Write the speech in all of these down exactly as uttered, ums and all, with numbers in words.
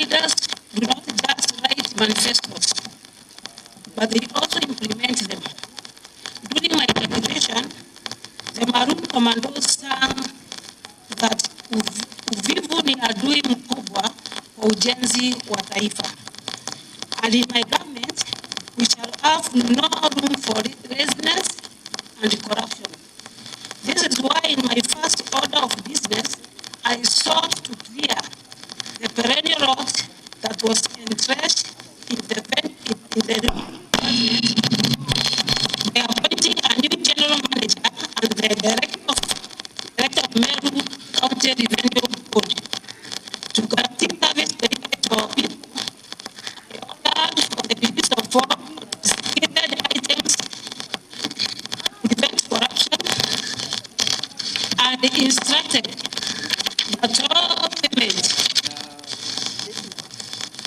leaders do not just write manifestos, but they also implement them. During my inauguration, the Maroon Commandos sang that uv-, uvivu ni adui mkubwa wa ujenzi wa taifa. And in my government, we shall have no room for laziness and corruption. This is why in my first order of business, I sought to clear the perennial rot that was entrenched in the ven-, in, in the department by appointing a new general manager and the director of, director of Meru County Revenue Board to guarantee service delivery to our people. I ordered for the release of all confiscated items, prevent corruption, and instructed that all payments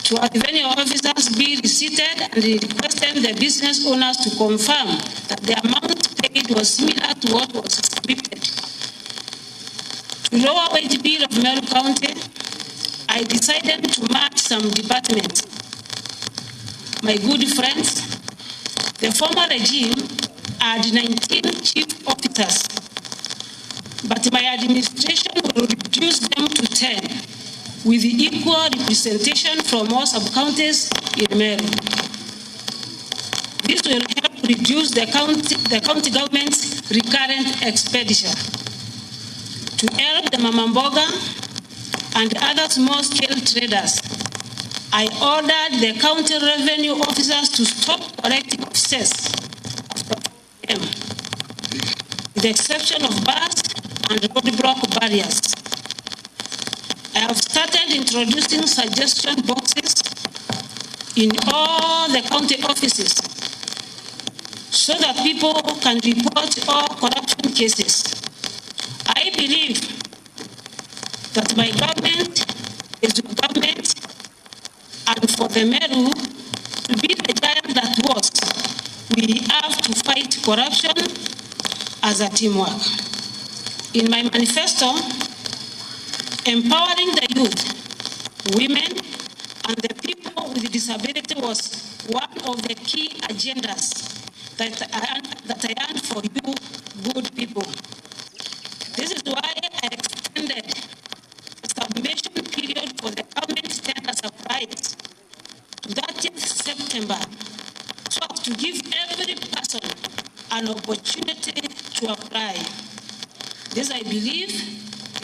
to our revenue officers be receipted and requested the business owners to confirm that the amount paid was similar to what was submitted. To lower wage bill of Meru County, I decided to merge some departments. My good friends, the former regime had nineteen chief officers, but my administration will reduce them to ten, with equal representation from all sub-counties in Meru. This will help reduce the county, the county government's recurrent expenditure. To help the mama mboga and other small-scale traders, I ordered the county revenue officers to stop collecting cess after four p.m., with the exception of bars and roadblock barriers. I have started introducing suggestion boxes in all the county offices so that people can report all corruption cases. I believe that my government is your government, and for the Meru to be the giant that was, we have to fight corruption as a teamwork. In my manifesto, empowering the youth, women, and the people with disability was one of the key agendas that I, that I earned for you good people. This is why I extended the submission period for the government tender supplies to thirtieth September, so as to give every person an opportunity to apply. This, I believe,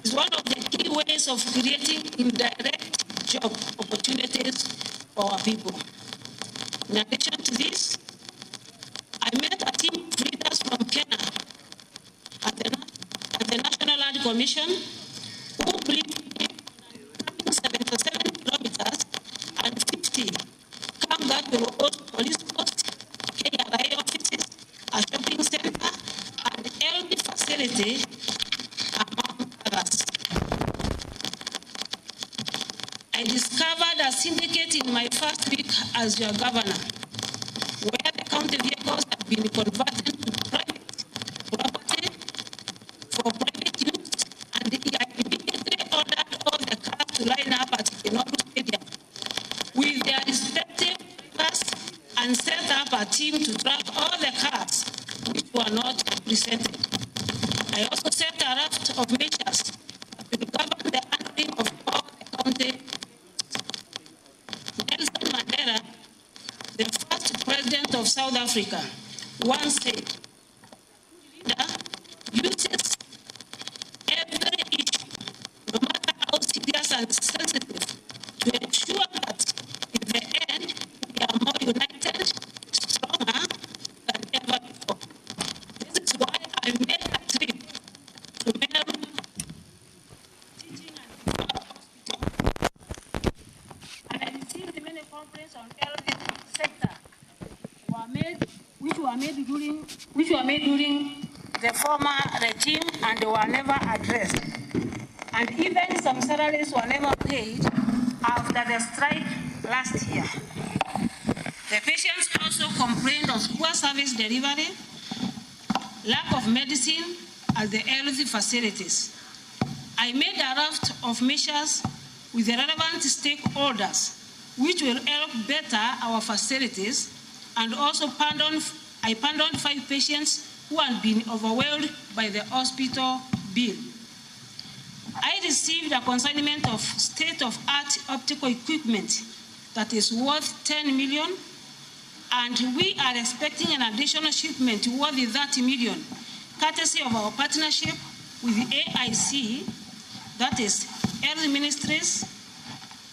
is one of the key ways of creating indirect job opportunities for our people. In addition to this, I met a team of leaders from Kenya at the, at the National Land Commission, who briefed me on seventy-seven kilometers and fifty Kamgatu Road Police Post, K R A offices, a shopping center, and L D facility, among others. I discovered a syndicate in my first week as your governor, where the county vehicles have been converted to private property for private use, and I immediately ordered all the cars to line up at Kinoru Stadium with their respective drivers and set up a team to track all the cars which were not presented. I also set a raft of measures that will govern the handling of all the county. Nelson Mandela, the first president of South Africa, once said, "Leader uses every issue, no matter how serious and sensitive, to ensure that in the end we are more united, stronger than ever before." This is why I made a trip to Meru Teaching and Referral Hospital, and I received many complaints on L D sector were made, which were made during, which were made during the former regime and were never addressed. And even some salaries were never paid after the strike last year. The patients also complained of poor service delivery, lack of medicine at the health facilities. I made a raft of measures with the relevant stakeholders, which will help better our facilities, and also pardon, I pardoned five patients who had been overwhelmed by the hospital bill. I received a consignment of state-of-art optical equipment that is worth ten million, and we are expecting an additional shipment worth thirty million, courtesy of our partnership with the A I C, that is Health Ministries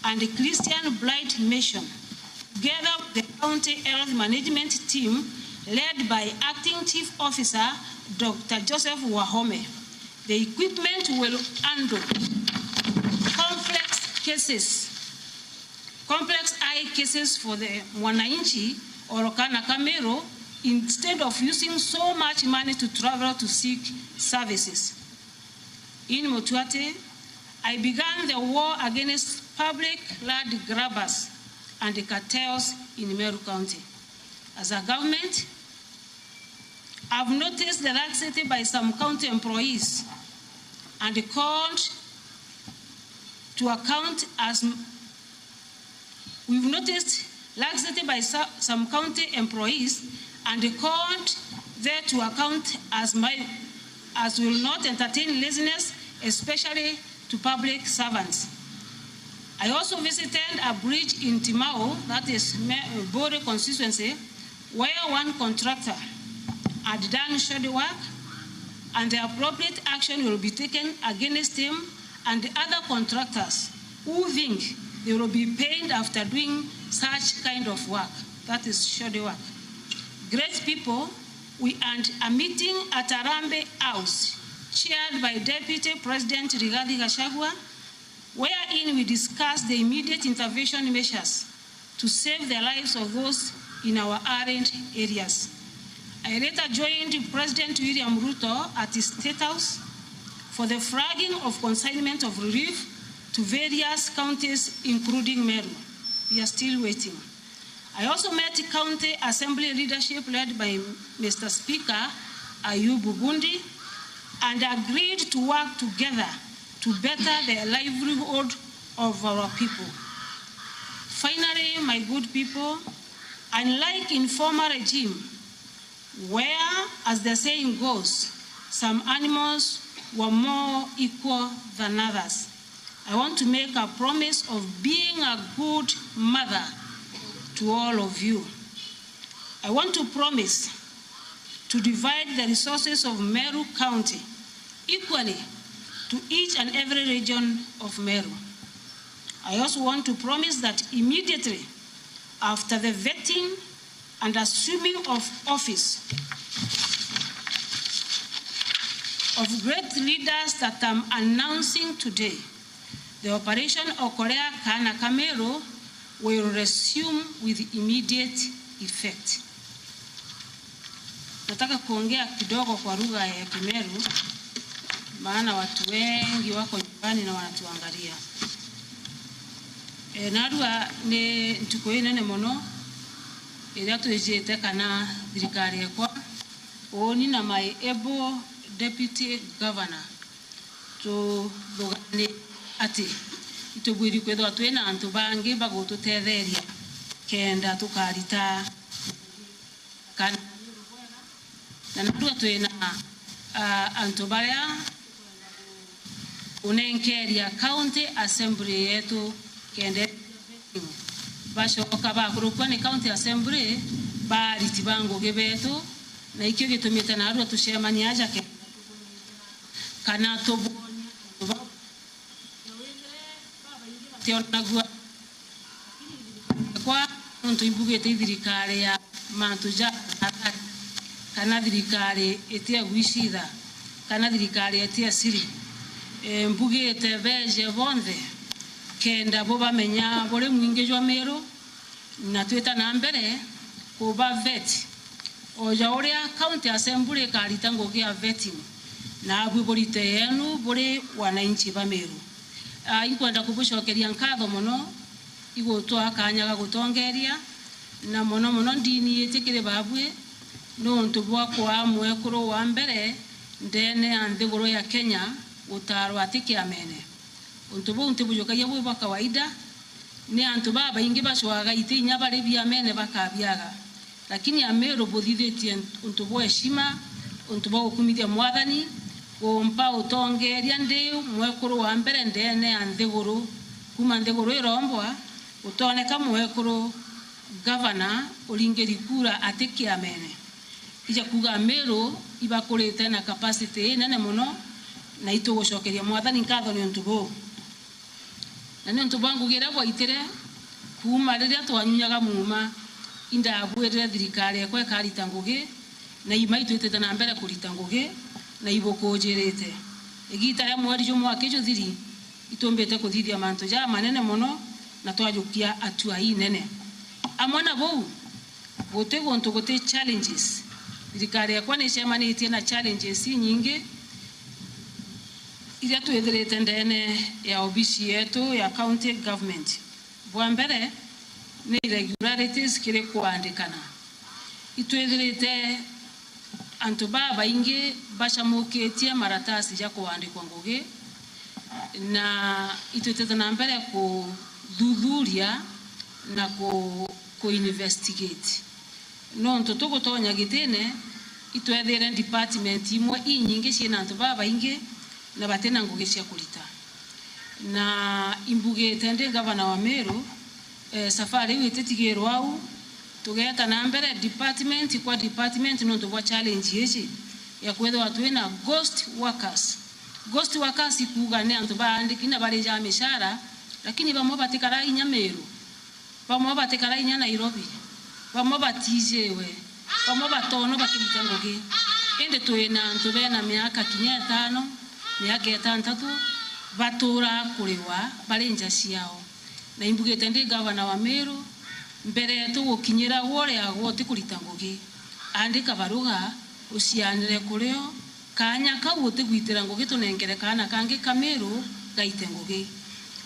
and Christian Blind Mission, together with the County Health Management Team led by Acting Chief Officer Doctor Joseph Wahome. The equipment will handle complex cases, complex eye cases for the mwananchi or kana ka Meru, instead of using so much money to travel to seek services. In Mutuate, I began the war against public land grabbers and cartels in Meru County. As a government, I've noticed the laxity by some county employees and called to account as m-, we've noticed laxity by so-, some county employees and called there to account as my, as will not entertain laziness, especially to public servants. I also visited a bridge in Timau, that is Me-, Bore constituency, where one contractor had done shoddy work and the appropriate action will be taken against him and the other contractors who think they will be paid after doing such kind of work. That is shoddy work. Great people, we had a meeting at Harambee House, chaired by Deputy President Rigathi Gachagua, wherein we discussed the immediate intervention measures to save the lives of those in our harried areas. I later joined President William Ruto at his State House for the flagging of consignment of relief to various counties, including Meru. We are still waiting. I also met County Assembly leadership led by Mister Speaker Ayubu Bundi and agreed to work together to better the livelihood of our people. Finally, my good people, unlike in former regime, where, as the saying goes, some animals were more equal than others, I want to make a promise of being a good mother to all of you. I want to promise to divide the resources of Meru County equally to each and every region of Meru. I also want to promise that immediately after the vetting and assuming of office of great leaders that I'm announcing today, the Operation Okolea Kaana ka Meru will resume with immediate effect. Nataka kuongea kidogo kwa lugha ya Kimeru, maana watu wengi wako nyumbani na wanatuangalia. E, narua ni ntuku inene mono iria twijite kana thirikari ekwa, uuni na my able deputy governor, tuthugani ati itubwiri kwithirwa twina antu bangi bagututetheria kenda tukarita kana na narua twina, ah, antu baria unenkeria county assembly yetu kenda bacoka bakurukua ni county assembly, bariti ba ngugi betu, na ikio gitumite narua tucemania aja kenda kana tubone antu bau. Tionagua kwa nontu imbugite i thirikari ya mantu ja athari, kana thirikari itia gwicitha, kana thirikari itia siri. E, mbugite beje bonthe kenda bubamenya buri mwingi jwa Meru, na twita na mbere kuba vet. O ja uria county assembly ikarita ngugi ya vetting, nabui burite yenu buri wananchi ba Meru. Ah, inkwenda kubucokeria nkatho mono igutwaa kanya ga gutongeria, na mono mono ndini iti kiri babui, nontu bwa kwaa mwekuru wa mbere ndene ya nthiguru ya Kenya gutaarwa ati kiamene. Untu buu ntibujukagia bwi bwa kawaida, ni antu babaingi bacwaga iti inya bari biamene bakabiaga. Lakini Amiru buthithitie untu bwa heshima, untu bwa gukumithia Mwathani, gumpa utongeeria ndi mwekuru wa mbere ndeene ya nthiguru. Kuuma nthiguru irombwa, gutooneka mwekuru gavana uringiri kura ati kiamene. Ija kuuga Amiru ibakurite na capacity inene mono, na itugucokeria Mwathani nkatho niuntu buu. Na niuntu bwa ngugi iria bwaitire, kuuma riria twanyunyaga muuma, indabwirire thirikari ekwa ikarita ngugi, na ima itwitite na mbere kurita ngugi, na ibukujirite. Igiita ria mweri jumwe aki juthiri, itumbite kuthithia mantu jamanene mono, na twajukia atua inene. Amwe na buu, guti guntu guti challenges. Thirikari ekwa ni icemanitie na challenges inyingi iria twithirite ndeene ya obisi yetu ya county government. Bwa mbere, ni irregularities kiri kuandikana. Itwithirite antu babaingi bacamukitie maratasi ja kuandikwa ngugi, na itwitite na mbere kuthuthuria na ku, ku investigate. Nontu tugutonya gitine, itwethire department imwe inyingi ciina antu babaingi na batina ngugi cia kurita. Na imbugite ndi gavana wa Meru, eh, safari iu ititigirwa au, tugeeta na mbere department kwa department nontu bwa challenge iji ya kwithirwa twina ghost workers. Ghost workers ikuuga ni antu baandiki na barija micara, lakini bamwe batikara inya Meru. Bamwe batikara inya Nairobi, bamwe batiijiwe, bamwe batoonwa bakirita ngugi. Indi twina antu bena miaka kinya itano, miaka itantatu, batuura kuriwa bari nja ciao. Na imbugite ndi gavana wa Meru, mbere tugukinyira gwe uria gwe utikurita ngugi, andika baruga, ucianire kurio, kaanya kau utigwitira ngugi tunenkere kaana kangi ka Meru gaite ngugi.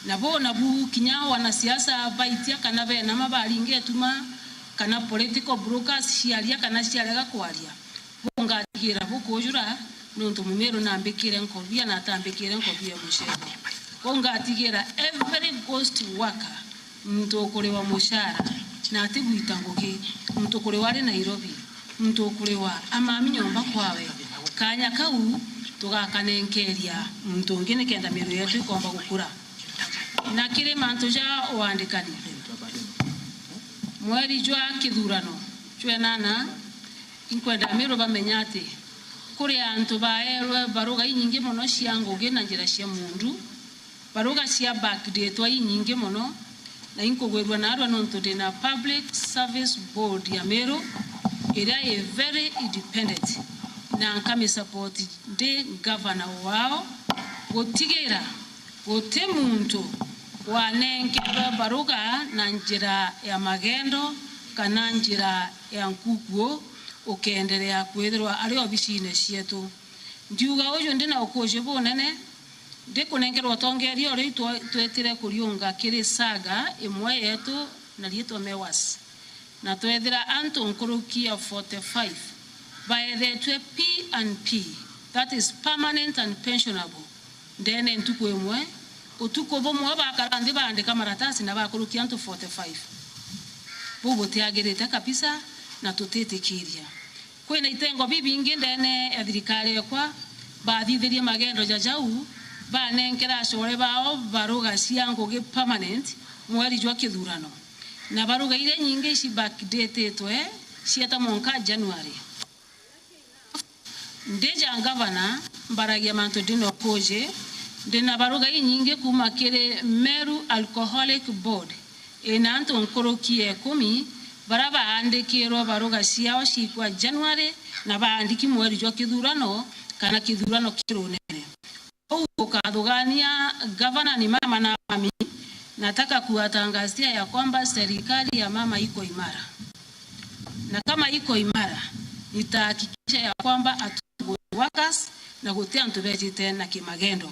Na buu nabu kinya wanasiasa baitia kana benama baringe tuma kana political brokers ciaria kana ciarega kwaria, bungatigira bukujura nontu Mumeru nambikire nkobia na atambikire nkobia ya mucere. Bungatigira every ghost worker, muntu ukuriwa mucara na atigwita ngugi, muntu ukuriwa ari Nairobi, muntu ukuriwa amami nyomba kwawe, kaanya kau tugakanenkeria muntu ungi nikenda Meru yetu ikomba gukura. Na kiri mantu ja uandikani, mweri jwa kithurano jwenana, inkwenda Meru bamenya ati kuri antu baerwe baruga inyingi mono cia ngugi na njira cia muundu, baruga cia backdatwa inyingi mono, na inkugwirua naarua nontu ndina Public Service Board ya Meru iria i very independent, na nkamisupport ndi gavana wao gutigira guti muntu wanenkerwe baruga na njira ya magendo kana njira ya nkukuo ukeenderea kwithirwa ari obisine cietu. Ndiuga uju ndi na ukuuji bunene, ndikunenkerwa utongeeria uria itwa-, twetire kuriunga kiri saga imwe yetu na riitwa Mewas, na twethira antu nkuruki ya forty-five baethetwe P and P, that is permanent and pensionable, ndeene ntuku imwe, utuku bumwe bakara nthi baandika maratasi na bakurukia antu forty-five. Buu butiagirite kabisa na tutitikiria. Kwina itengo bibingi ndeene ya thirikari ekwa bathithirie magendo ja jau, banenkera acore bao baruga cia ngugi permanent mweri jwa kithurano, na baruga iria nyingi ici backdatitwe cieta mwanka January. Ndija ngavana, mbaragia mantu ndina ukuuji, ndina baruga inyingi kuuma kiri Meru Alcoholic Board, ina antu nkuruki ya ikumi baria baandikirwe baruga ciao ciikwa January na baandiki mweri jwa kithurano kana kithurano kirunene. Uu ukathugaania gavana ni mama na mami, nataka kuwatangazia ya kwamba serikali ya mama iko imara. Na kama iko imara, nitahakikisha ya kwamba atu workers na guti antu bejite na kimagendo.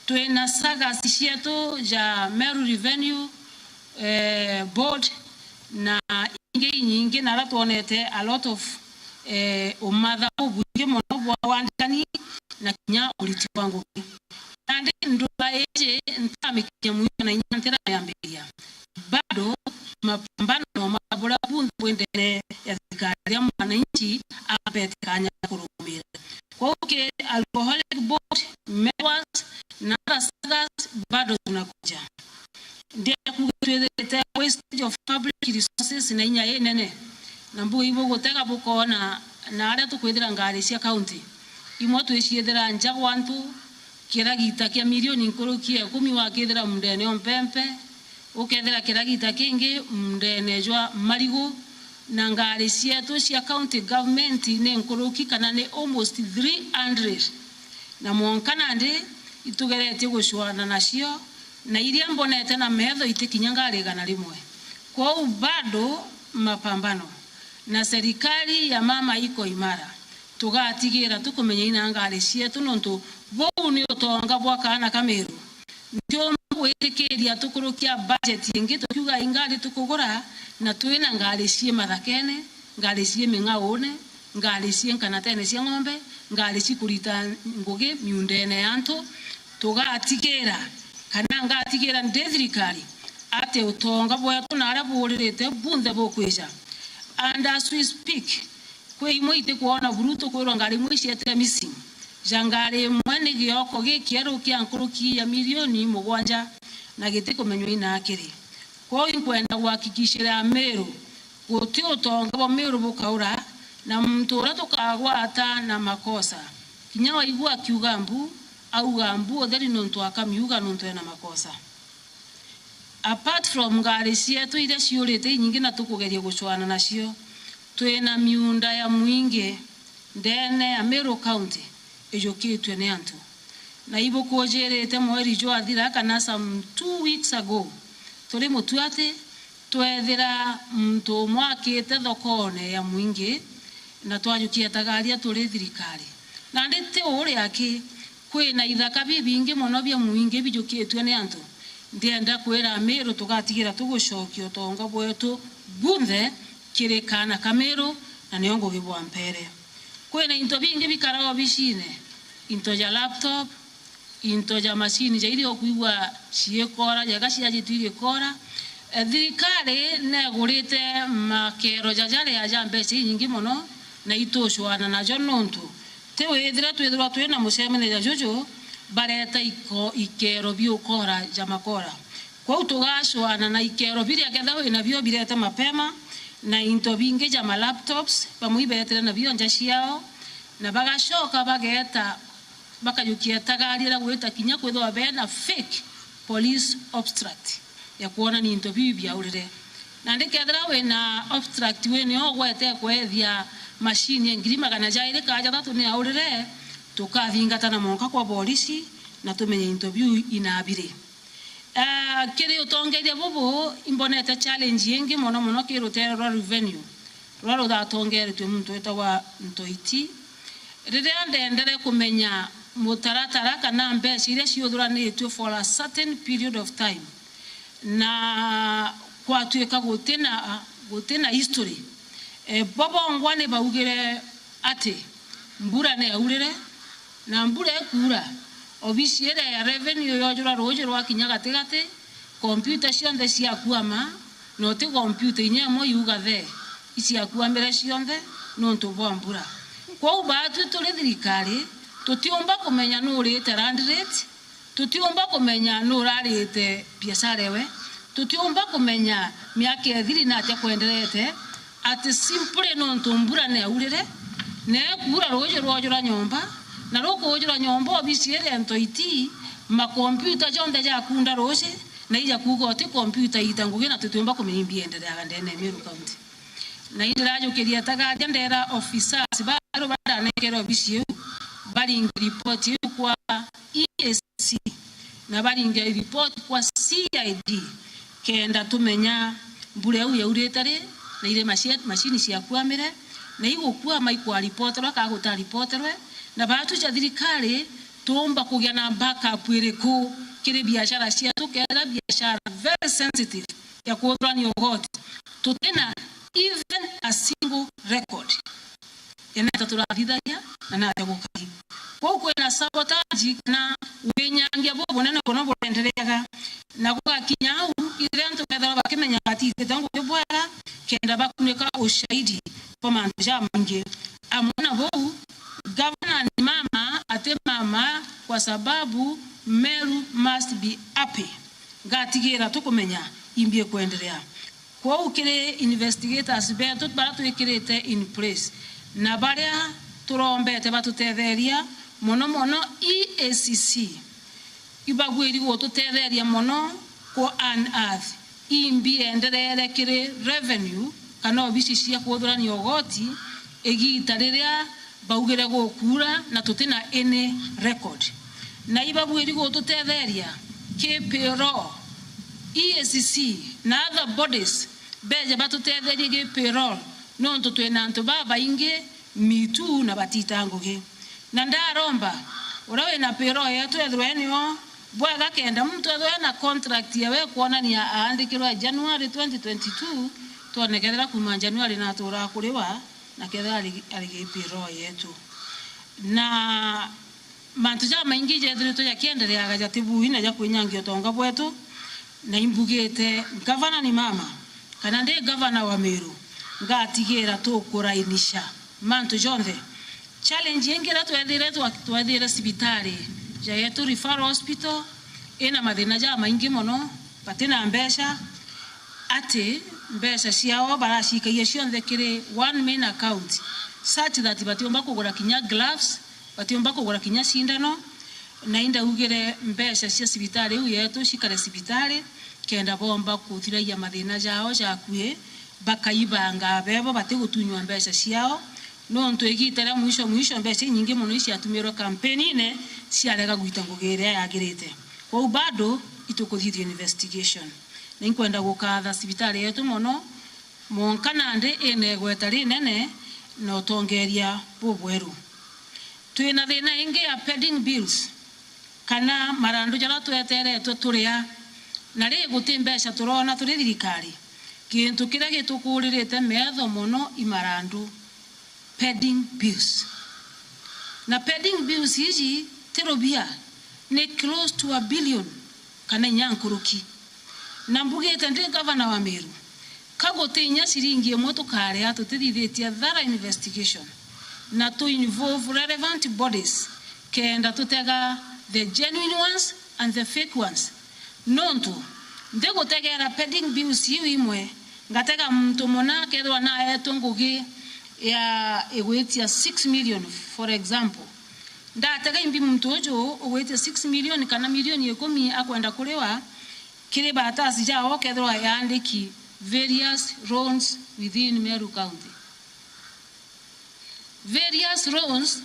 Twina sagas cietu ja Meru Revenue, eh, Board na ingi inyingi, na ara twonete a lot of, eh, umatha bubwingi mono bwa wandikani na kinya uriti bwa ngugi. Nandi ndwaa iji ntamikinya mwisho na inya ntirayambiria. Bado mapambano no mara buria bunthe bwi ndene ya thirikari ya mwananchi ampete kanya ga kurugumira. Kwou ki alcoholic board, MEWAS na other sagas bado tunakuja. Ndienda kuuga twithirite wastage of public resources na inya inene, na mbuga ibugutega bukoona na aria tukwithira ngari cia county imwe twiciithira nja gwa antu, kiragita kia milioni nkuruki ya ikumi wakithira mundene o mpempe, ukethira kiragita kingi mundene jwa marigu, na ngari cietu cia county government ni nkuruki kana ni almost three hundred, na mwanka nandi itugeretie gucwana nacio, na iria mbonete na metho itikinya ngari igana rimwe. Kwou bado mapambano, na serikali ya mama iko imara. Tugatigira tukumenya ina ngari cietu, nontu buu ni utonga bwa kaana ka Meru. Ntiumba gwitikiria tukurukia budget ingi tukiuga ingari tukugura, na twina ngari cii mathakene, ngari cii ming'aune, ngari cii nkanatene cia ng'ombe, ngari cikurita ngugi miundene ya antu. Tugatigira, kana ngatigira ndi thirikari, ati utonga bwetu na aria buuririte bunthe bukwija. And as we speak, kwi imwe itikwona buru, tukwirwa ngari imwe icietire missing. Ja ngari imwe ni gioko gikieru kia nkuruki ya milioni mugwanja na gitikumenywa ina kiri. Kwou inkwenda gwakikishira Amiru, guti utonga bwa Miru bukaura, na muntu uria tukagwata na makosa, kinya waigua akiuga mbu, auga mbu utheri nontu akamiuga nontu ena makosa. Apart from ngari cietu iria ciurite inyingi na tukugeria gucwana nacio, twina miunda ya mwingi ndene ya Meru County ijukitue ni antu. Na ibukujirite mweri jwathira kana some two weeks ago, turi Mutuati, twethira muntu umwe akite thokone ya mwingi, na twajukia tagaria turi thirikari. Nandi ti uria aki, kwina ithaka bibingi mono bia mwingi bijukitue ni antu. Ndienda kwira Amiru tugatigira tugucokia utonga bwetu bunthe kiri kaana ka Miru, na nio ngugi bwa mpere. Kwina into bingi bikara obicine, into ja laptop, into ja macini ja iria ukwigua ciikora, jega ciajitwi igikora. E, thirikari negurite makero ja jaria ja mbeca inyingi mono, na itucwana najo nontu ti withira twithirwa twina mucemanio ja juju, bareta iko-, ikero biukora ja makora. Kwou tugacwana na ikero biria ketha wina bio birete mapema, na into bingi ja ma laptops, bamwe ibeetire nabio nja ciao, na bagacoka bageeta, bakajukia tagaria ria gwita kinya kwithirwa beena fake police abstract ya kwonania into biu biaurire. Nandi kethira wina abstract wini ugwete kwethia macini ya ngiri magana jairi ka jathatu ni yaurire, tukathingata na monka kwa borisi na tumenye into biu inabiri. Ah, kiri utongeria bubu, imbonete challenge ingi mono mono kiri rutere rwa revenue, ruria ruthatongeretue muntu witagwa Ntoiti. Riria ndendere kumenya mutaratara kana mbeca iria ciuthuranitue for a certain period of time, na kwatuika gutina, gutina history, e, bo bongwa ni baugire ati mbura ni yaurire, na mbura ikuura, obisi iria ya revenue yojurwa ruuji rwakinya gatigati, kompiuta cionthe ciakuama, na uti kompiuta inya imwe yuga the, iciakuamire cionthe nontu bwa mbura. Kwou baatwi turi thirikari, tutiumba kumenya nu urite land rate, tutiumba kumenya nu urarite biashara ewe, tutiumba kumenya miaka ithiri na atia kwenderete, ati simply nontu mbura ni yaurire, na ikuura ruuji rwojura nyomba, na rukuujura nyomba obisi iria Ntoiti, makompiuta jonthe jakunda ruuji, na ija kuuga uti kompiuta iita ngugi na tutiumba kumenya imbi iendereaga ndene ya Meru County. Na indirajukiria tagaria ndera officers baru baranengere obisi iu, baringe ripoti iu kwa E A C, na baringe ripoti kwa C I D, kenda tumenya mbura iu yaurite ri, na iri maci-, macini ciakuamire, na igukuama ikwaripoterwa ka gutaripoterwe, na baatu ja thirikari tuumba kugia na backup iriku kiri biashara cietu, kethira biashara very sensitive ya kuthurania ugoti, tutina even a single record. ena ta turathithagia na natia gukari. Kwou kwina sabotage kana winyangia bubunene buno burendereaga, na gugakinya au, ithe antu methirwa bakimenya batitite ngugi bwega, kenda bakunika ushahidi bwa mantu jamaingi. Amwe na buu, gavana ni mama, ati mama kwa sababu Meru must be happy. Ngatigira tukumenya imbi ikwenderea. Kwou kiri investigators betu baria twikirite in place na baria turombete batutetheria, mono mono E A C C, ibagwiri gututetheria mono ku unearth imbi endereere kiri revenue kana obici cia kuthurania ugoti igiita riria baugire gukuura na tutina any record. Na ibagwiri gututetheria ki payroll, E A C C na other bodies beje batutetherie gi payroll, nontu twina antu babaingi, mitu na batita ngugi. Na ndaromba uria wina payroll yetu ethirwe nio bwega, kenda muntu ethirwe ena contract yawe kwonania aandikirwe January twenty twenty-two, twone kethira kuma January na atura kuriwa na kethira ari, ari gi payroll yetu. Na mantu jamaingi jethiritwe jakiendereaga jatibui na jakwinyangia utonga bwetu, na imbugite, gavana ni mama, kana ndi gavana wa Meru, ngatigira tukurainisha mantu jonthe. Challenge ingi iria twethire twa-, twethire cibitari ja yetu referral hospital ina mathina jamaingi mono, batina mbeca, ati mbeca ciao baracikagia cionthe kiri one main account, such that batiumba kugura kinya gloves, batiumba kugura kinya cindano. Na indaugire mbeca cia cibitari iu yetu cikare cibitari, kenda bomba kuthiragia mathina jao jakui, bakaibanga bebo batigutunywa mbeca ciao, nontu igiita ria mwisho mwisho mbeca inyingi mono iciatumirwe kampeniine ciarega gwita ngugi iria yagirite. Kwou bado itukuthithia investigation. Na inkwenda gukatha cibitari yetu mono, mwanka nandi ina igweta rinene na utongeria bubweru. Twina thina ingi ya pending bills, kana marandu jaria tweteretwe turia, na ri guti mbeca turona turi thirikari. Gintu kiria gitukuririte metho mono i marandu, pending bills. Na pending bills iji ti rubia, ni close to a billion kana inya nkuruki. Na mbugite ndi gavana wa Meru, ka guti inya ciringi imwe tukaria tutithithitie thorough investigation na tu involve relevant bodies kenda tutega the genuine ones and the fake ones. Nontu ndigutegera pending bills iu imwe, ngatega muntu muna akethirwa naetwe ngugi ya igwitia six million, for example. Ndatega imbi muntu uju ugwitia six million kana milioni ikumi akwenda kuriwa kiri batasi jawe, ukethirwa yaandiki various loans within Meru County. Various loans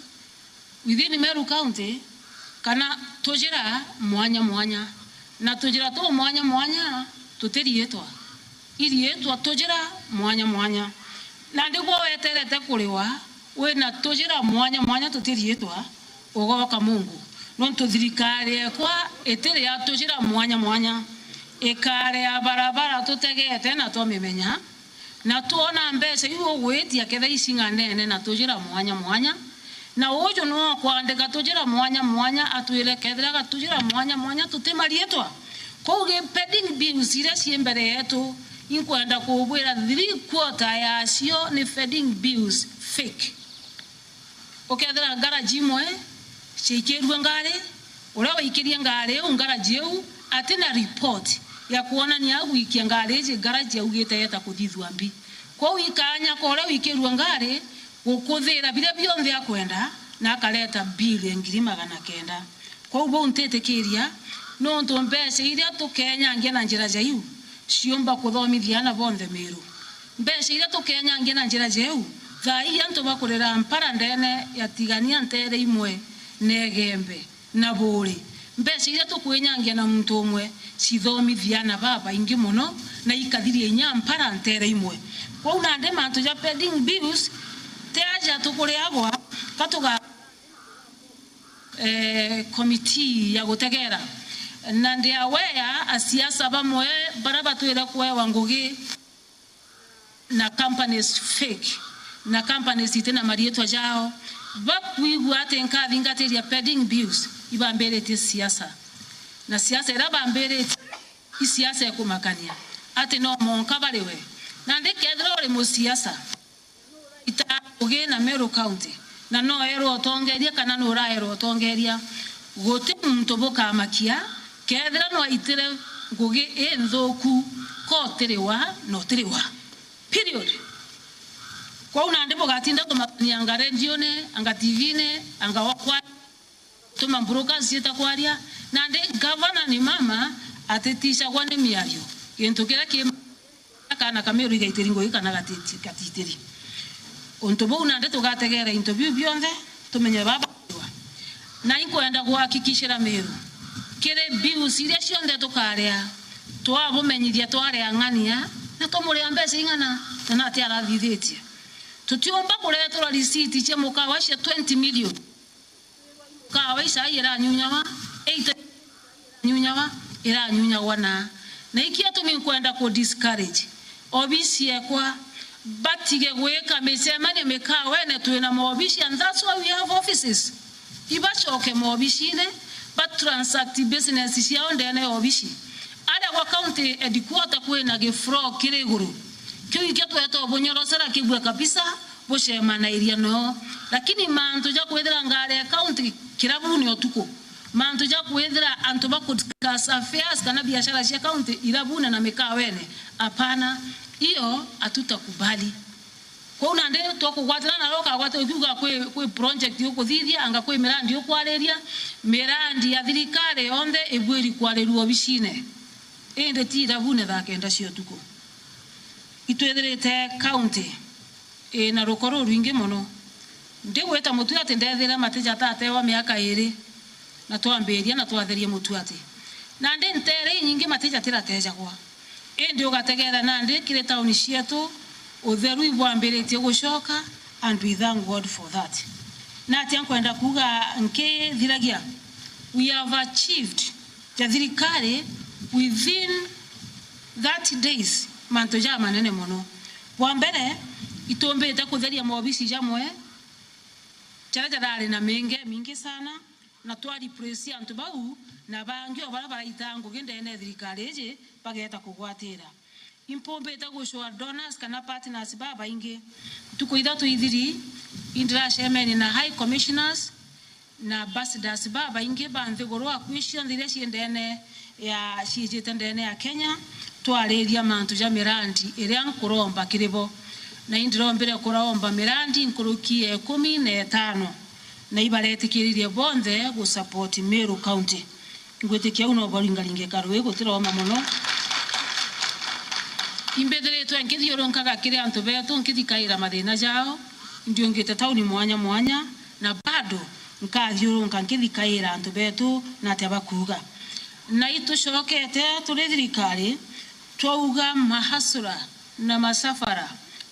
within Meru County, kana tujira mwanya mwanya. Na tujira tu mwanya mwanya tutiriitwa. Iriitwa tujira mwanya mwanya. Na ndigwo weterete kuriwa, wina tujira mwanya mwanya tutiriitwa, ugoka Mungu. Nontu thirikari ekwa itiria tujira mwanya mwanya. Ikaria barabara tutegete na twamimenya. Na twona mbeca iu ugwitia ketha icing'anene na tujira mwanya mwanya, na uju nwe ukwandika tujira mwanya mwanya atwire kethira gatujira mwanya mwanya tutimariitwa. Kwou gi pending bills iria cii mbere yetu, inkwenda kubwira three quarter yacio ni pending bills fake. Ukethira ngaraji imwe ciaikirue ngari, uria waikirie ngari iu ngaraji iu atina report ya kwonania agwikia ngari iji ngaraji augite yeta kuthithua mbi. Kwou ikanya kwa uria wikirue ngari gukuthira biria bionthe akwenda na akareta bill ya ngiri magana kenda. Kwou bau ntitikiria, nontu mbeca iria tukenyangia na njira ja iu ciumba kuthomithia ana bonthe Meru. Mbeca iria tukenyangia na njira ja iu, thaa ii antu bakurira mpara ndene ya Tigania ntere imwe na Igembe na Buuri. Mbeca iria tukwinyangia na muntu umwe cithomithia ana babaingi mono na ikathiria inya mpara ntere imwe. Kwou nandi mantu ja pending bills ti aja tukuriagwa, ka tuga eh, committee ya gutegera. Na ndi aware asiasa bamwe baria batwire kuewa ngugi na companies fake, na companies iti na mariitwa jao, bakwigua ati nkathingatiria pending bills, ibambiritie siasa. Na siasa iria bambiritie, i siasa ikumakania, ati no monka bariwe. Nandi kethira uri musiasa, ita ngugi na Meru County, na no erwa utongeria kana nuraerwa utongeria, guti muntu bukamakia, kethira nwaitire ngugi inthuku, ko utiriwa na utiriwa. Period. Kwou nandi bugatinda kumakania anga redione, anga T V-ne, anga wakwa, tuma mburuka ciita kwaria. Nandi gavana ni mama, atiticagwa ni miario. Gintu kiria ki kana ka Meru igaitiri ngugi kana gatiti-, gatitiri. Untu buu nandi tugategeera into biu bionthe, tumenye baba. Na inkwenda kuhakikishira Meru, kiri bills iria cionthe tukaria, twabumenyithia twaria ng'ania, na tumuria mbeca ing'ana, na nati arathithitie. Tutiumba kureterwa receipt cia mukawa cia twenty million. Mukawa icai iranyunyawa, eight nyunyawa, iranyunyagwa na. Na iki atumi nkwenda ku discourage obisi ekwa batige gwika micemanio mikawene, twina maobisi, and that's why we have offices. Ibacoke maobisine, ba transact business ciao ndene ya obisi. Aria gwa county headquarter kwina gifloor kiri iguru. Kiu ikio tweta ubunyorosera kibue kabisa, bucemanairia noo. Lakini mantu ja kwithira ngari ya county kirabuni utuku, mantu ja kwithira antu ba ku discuss affairs kana biashara cia county irabuni na mikawene, hapana, iyo hatutakubali. Kwou nandi twakugwatira na ukagwata ukiuga kwi, kwi project ukuthithia, anga kwi mirandi ukwariria, mirandi ya thirikari yonthe ibwiri kwarirua obisine. Indi ti irabune thaa kenda cia utuku. Itwithirite county ina ruko rurwingi mono. Ndigwita mutuati ndethire matija tatewa miaka iri, na twambiria na twatheria mutuati. Nandi ntere inyingi matija tiratejagwa. Indi ugategeera nandi kiri tauni cietu, utheru ibwambiritie gucoka, and we thank God for that. Na atia nkwenda kuuga nkithiragia, we have achieved ja thirikari within thirty days, mantu jamanene mono. Bwa mbere, itumbite kutheria maobisi jamwe jaria jarari na miinge mingi sana, na twa replace antu bau na bangi o baria baraitaa ngugi ndene ya thirikari iji bageeta kugwatira. Impumbite gucwaa donors kana partners babaingi. Ntuku ithatu ithiri, indiracemenie na high commissioners na ambassadors babaingi ba nthiguru akui cionthe iria cii ndene ya, ciijite ndene ya Kenya, twariria mantu ja mirandi iria nkuromba kiri bo. Na indirombire kuromba mirandi nkuruki ya ikumi na itano, na ibaretikiririe bonthe gu support Meru County. Ngwitikia u no baringaringika rui gutiroma mono. Imbithiritwe nkithiurunkaga kiri antu betu nkithikaira mathina jao, ndiungite tauni mwanya mwanya, na bado nkathiurunka nkithikaira antu betu na atia bakuuga. Na itucokete turi thirikari, twauga mahasura na masafara,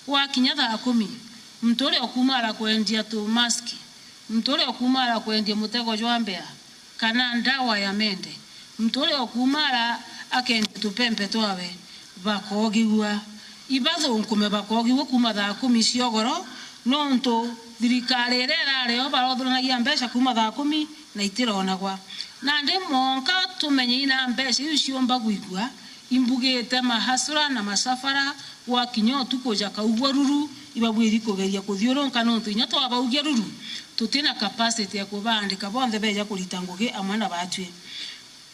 gwakinya thaa kumi, muntu uria ukuumara kwendia tu mask, muntu uria ukuumara kwendia mutego jwa mbea, kana ndawa ya mende, muntu uria ukuumara akendia tupempe twawe, bakoogigua. Ibathunkume bakoogigua kuuma thaa kumi cia ugoro, nontu thirikari iria irari o barothuranagia mbeca kuuma thaa kumi na itironagwa. Nandi mwanka tumenye ina mbeca iu ciumba gwikua, imbugite mahasura na masafara, gwakinya utuku jakaugua ruru, ibabwiri kugeria kuthiurunka, nontu inya twabaugia ruru, tutina capacity ya kubaandika bonthe beja kurita ngugi amwe na batwi.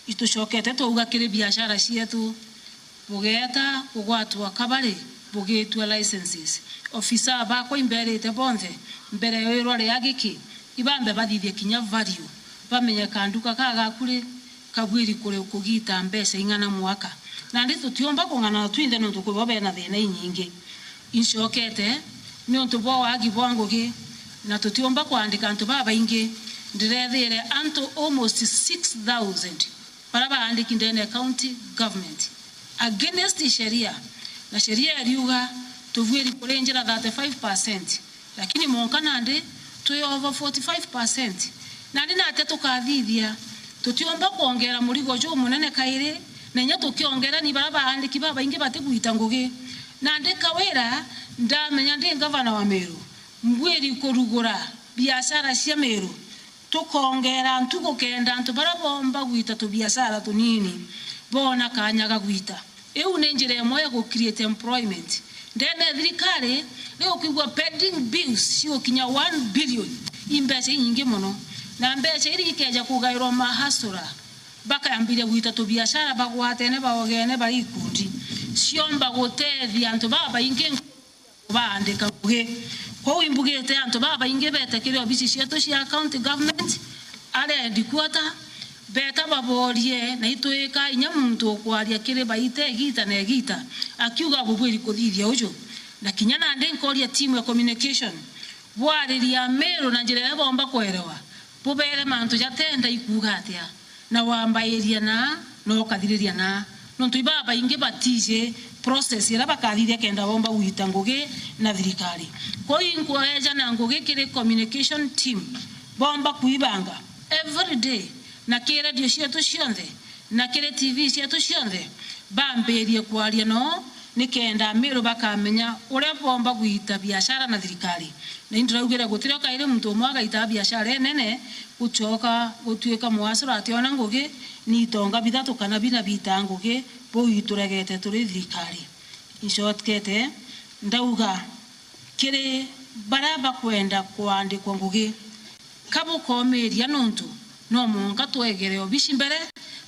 Itucokete twauga kiri biashara cietu, bugeeta kugwatwa kabari, bugitua licenses. Ofisa bakwa imberite bonthe, mbere ya wirwa ria giki, ibambe bathithie kinya value, bamenye kanduka ka gaku ri, kabwiri kuri kugita mbeca ing'ana mwaka. Nandi tutiumba kung'ana na twinthe nontu kwi bo bena thina inyingi. Incokete niuntu bwa wagi bwa ngugi, na tutiumba kwandika antu babaingi. Ndirethire antu almost six thousand baria baandiki ndene ya county government. Against sheria, na sheria iriuga tubwiri kuringira thirty-five percent. Lakini mwanka nandi twi over forty-five percent. Nandi natia tukathithia? Tutiumba kwongera murigo jumunene kairi, na inya tukiongera ni baria baandiki babaingi batigwita ngugi. Nandi Kawira, ndamenya ndi ngavana wa Meru, Mbwiri kurugura biashara cia Meru, tukongera ntugu kenda antu baria boomba gwita tubiashara tunini boona kaanya ga gwita. Iu ni njira imwe ya gu create employment. Ndene ya thirikari, ni ukwigua pending bills cigukinya one billion, i mbeca inyingi mono. Na mbeca iria ikeeja kugairwa ma hustler, bakayambiria gwita tubiashara bagwatene, baogene, bari ikundi, ciomba gutethia antu babaingi kubaandika ngugi. Kwou imbugite antu babaingi beete kiri obisi cietu cia county government, aria headquarter, beeta baboorie, na itwika inya muntu ukwaria kiri baita igiita na igiita, akiuga bubwiri kuthithia uju. Na kinya nandi nkooria timu ya communication, bwariria Meru na njira iria boomba kwerewa, bubeere mantu jatenda ikuuga atia, na wambairia naa, na ukathiriria naa. Nontu ibabaingi batiji process iria bakathithia kenda boomba gwita ngugi na thirikari. Kwou inkweejana ngugi kiri communication team, boomba kwibanga every day, na kiri radio cietu cionthe, na kiri T V cietu cionthe, bambirie kwaria noo, nikenda Amiru bakamenya uria boomba gwita biashara na thirikari. Na indiraugira gutirio kairi muntu umwe agaitaa biashara inene gucoka gutuika mwasura ationa ngugi, ni itonga bithatu kana bina bitaa ngugi, buu ituregete turi thirikari. In short, kete ndauga kiri baria bakwenda kwandikwa ngugi, ka bukomiria nontu no mwanka twegere obisi mbere,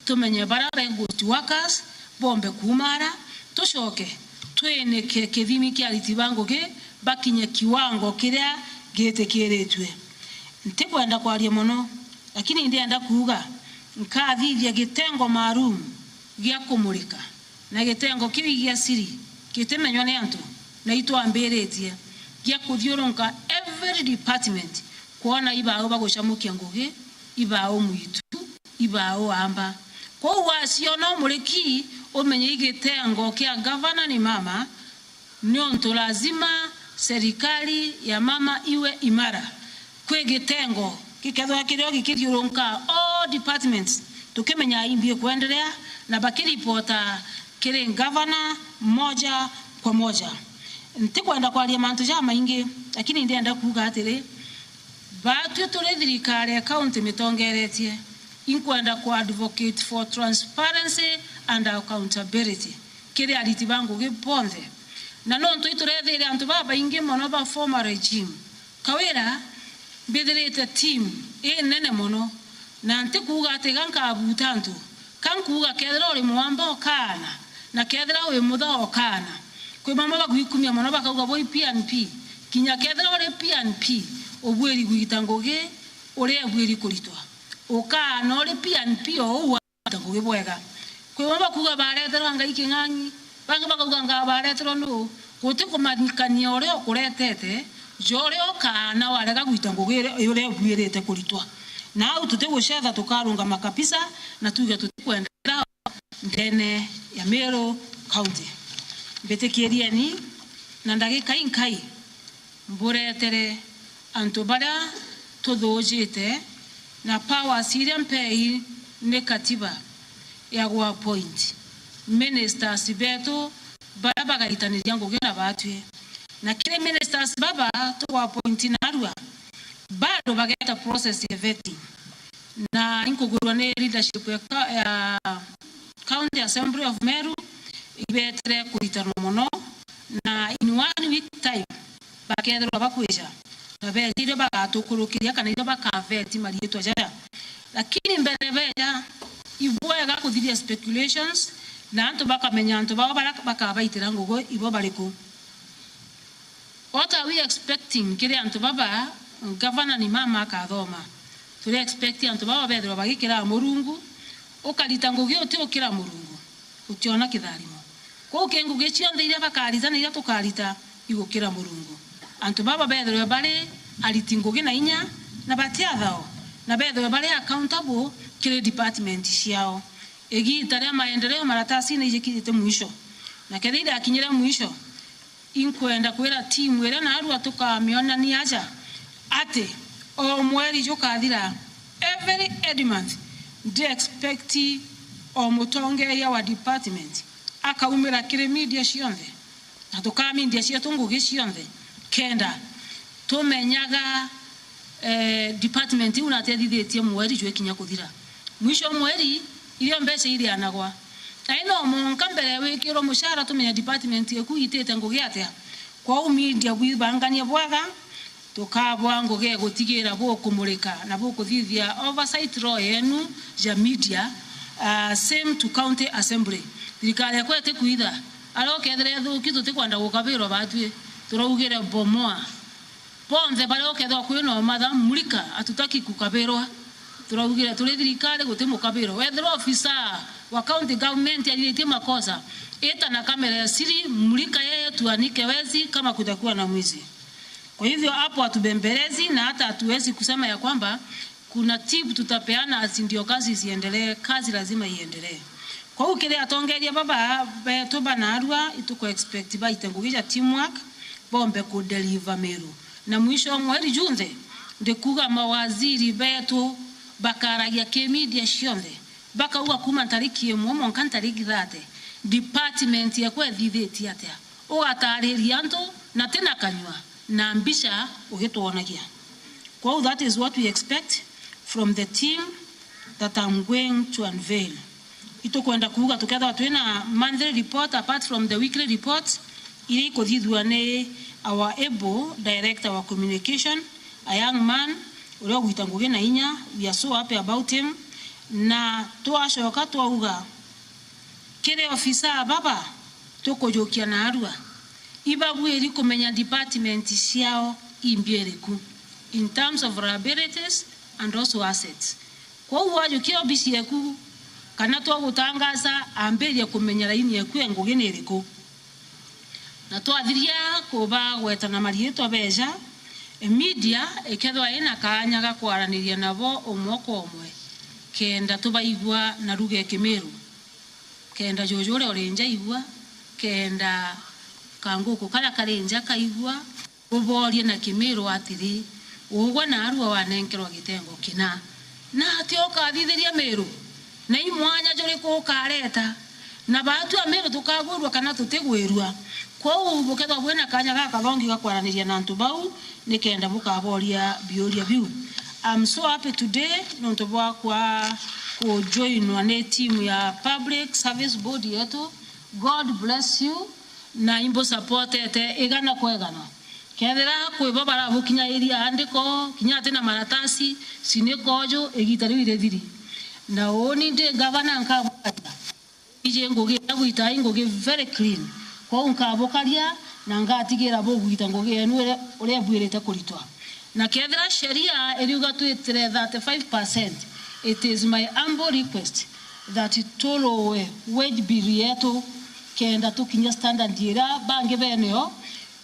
tumenye baria be ghost workers boombe kuumara, tucoke twinike kithimi kia ariti ba ngugi bakinye kiwango kiria gitikiritue. Ntikwenda kwaria mono, lakini ndienda kuuga nkathithia gitengo maalum gia kumurika. Na gitengo kiu gia siri kitimenywa ni antu, na itwambiritie gia kuthiurunka every department kwona ibau bagucamukia ngugi, ibau mwitu, ibau amba. Kwou waciona umuriki, umenye i gitengo kia gavana ni mama, niuntu lazima serikali ya mama iwe imara. Kwi gitengo gikethwa kirio gikithiurunka all departments, tukimenya imbi ikwenderea, na bakiripota kiri ngavana moja kwa moja. Ntikwenda kwaria mantu jamaingi, lakini ndienda kuuga atiri, batwi turi thirikari ya county mitongeretie, inkwenda ku advocate for transparency and accountability kiri ariti ba ngugi bonthe. Na nontu iturethiire antu babaingi mono ba former regime, Kawira mbithirite team inene mono, na ntikuuga ati ga nkabuuta antu, ka nkuuga kethira uri mwamba ukaana, na kethira wi mutha ukaana. Kwi bamwe bagwikumia mono bakauga bui P N P, kinya kethira uri P N P, ubuiri gwita ngugi uria ibuiri kuritwa. Ukaana uri P N P o uu ta ngugi bwega. Kwi bamwe bakuuga bareterwa Ngai king'ang'i, bangi bakauga nga bareterwa nuu. Guti kumanikania uria ukuretete, ja uria ukaana warega gwita ngugi iria, iria ibuirite kuritwa. Na au tutigucetha, tukarungama kabisa, na tuuge tutikwendera ndene ya Meru County. Mbitikirieni na ndagika inkai mburetere antu baria tuthuujite na powers iria mpei ni katiba ya gwa appoint ministers betu baria bagaitaniria ngugi na batwi. Na kiri ministers baba tugwa appoint narua, bado bageta process ya vetting. Na inkugurwa ni leadership ya ka-, ya County Assembly of Meru, ibetere kuritanwa mono, na in one week time bakethirwa bakwija na beja iria bagatukurukiria kana iria bakaveti mariitwa jaja. Lakini mbere beja, ibwega kuthiria speculations na antu bakamenya antu bao baria bakabaitira ngugi ibo bariku. What are we expecting kiri antu baba? Gavana ni mama akathoma. Turi expect antu baba bethirwa bagikira Murungu. Ukarita ngugi uti ukira Murungu, utiona kitharimo. Kwou ki ngugi cionthe iria bakarita na iria tukarita igukira Murungu. Antu baba bethirwe bari ariti ngugi na inya na batiathao, na bethirwe bari accountable kiri department ciao. Igiita ria maendeleo maratasine ijikinyite mwisho, na kethira irakinyire mwisho, inkwenda kwira timu iria narua tukamionania aja ati o mweri jukathira, every head month, ndi expect o mutongeria wa department akaumira kiri media cionthe, na tukamindia cietu ngugi cionthe, kenda tumenyaga, eh, department iu natethithitie mweri jwekinya kuthira. Mwisho wa mweri, irio mbeca irianagwa. Na ino mwanka mbere wikirwo mushara, tumenya department eku itite ngugi atia. Kwou media bwibanganie bwega, tukabwa ngugi ya gutigira bukumurika na bukuthithia oversight role yenu ya media, ah, same to county assembly. Thirikari yakwa itikwitha, aria ukethira ithuki tutikwenda gukabirwa batwi, turaugire bomoa. Bonthe baria ukethirwa kwina umatha, mulika, hatutaki kukabirwa. Turaugire turi thirikari, guti mukabiro. Wethirwa ofisa wa county government ariritie makosa, ita na kamera ya siri, mulika yeye, tuanike wezi kama kutakuwa na mwizi. Kwa hivyo hapo hatubembelezi na hata hatuwezi kusema ya kwamba kuna tip tutapeana ati ndio kazi isiendelee. Kazi lazima iendelee. Kwou kiri atongeria baba betu ba narua, ituku expect baite ngugi ja teamwork, bombe ku deliver Meru. Na mwisho wa mweri junthe, ndikuga mawaziri betu bakaragia ki media cionthe, bakauga kuma ntariki imwe mwanka ntariki thirty, department yekwa ithithitie atia? Ugatariria antu na ti na kanyua, na mbica ugitwonagia. Kwou that is what we expect from the team that I'm going to unveil. Itukwenda kuuga tukethirwa twina monthly report apart from the weekly report iria ikuthithua ni our able director wa communication, a young man uria ugwita ngugi na inya, we are so happy about him. Na twacoka twauga kiri ofisa baba tukujukia narua, ibabuiri kumenya department ciao imbi iriku in terms of liabilities and also assets. Kwou wajukia obisi yeku kana twagutangaza, ambiria kumenya raini yeku ya ngugi ni iriku. Na twathiria kubagweta na mariitwa beja, media ikethwa ina kaanya ga kwaraniria nabo umwe kwa umwe, kenda tubaigua na ruga ya Kimiru, kenda juju uria uri nja aigua, kenda kanguku karia kari nja kaigua, uboorie na Kimiru atiri, ugwe naarua wanenkerwa gitengo kina, na atia ukathithiria Miru? Na i mwanya juriku ukareta? Na baatu a Miru tukagwirua kana tutigwirua? Kwou bukethwa bwina kaanya gakathongi ga kwaraniria na antu bau, nikenda bukabooria biuria biu. I'm so happy today nontu bwa kwa kujoinwa ni timu ya Public Service Board yetu. God bless you, na imbusupportete igana kwa igana. Kethira kwi bo barabukinyairia andiko, kinya ati na maratasi, ciniko uju, igita riu irithiri. Na uuni ndi gavana nkabwaria. Iji ngugi iria bwitaa i ngugi very clean. Kwou nkabukaria na ngatigira bugwita ngugi yenu iria, uria ibwirite kuritwa. Na kethira sheria iriuga twitire thirty-five percent, it is my humble request that turowe wage bill yetu kenda tukinya standard iria bangi benayo,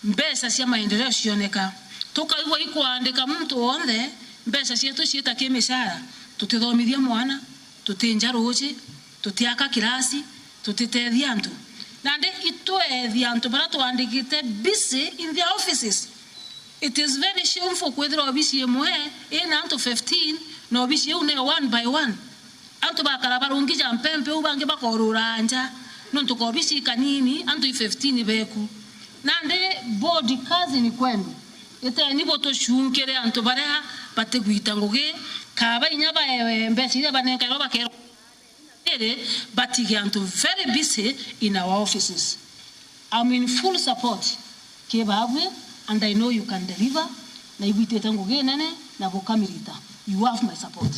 mbeca cia maendeleo cioneka. Tukaigua ikwandika muntu wonthe, mbeca cietu ciita ki micara, tutithomithia mwana, tutinja ruuji, tutiaka kirasi, tutitethia antu. Nandi itwethia antu baria twandikite busy in their offices. It is very shameful kwithira obisi imwe ina antu fifteen, na obisi iu ni one by one. Antu bakara barungi ja mpempe, u bangi bakorura nja, nontu ka obisi kanini, antu i fifteen beku. Nandi board, kazi ni kwenu. Iteni butucunkire antu baria batigwita ngugi, kaba inya baewe mbeca iria banenkairwa bakerwa iri, batige antu very busy in our offices. I'm in full support ki babwi, and I know you can deliver, na ibwitite ngugi nene na bukamirita. You have my support.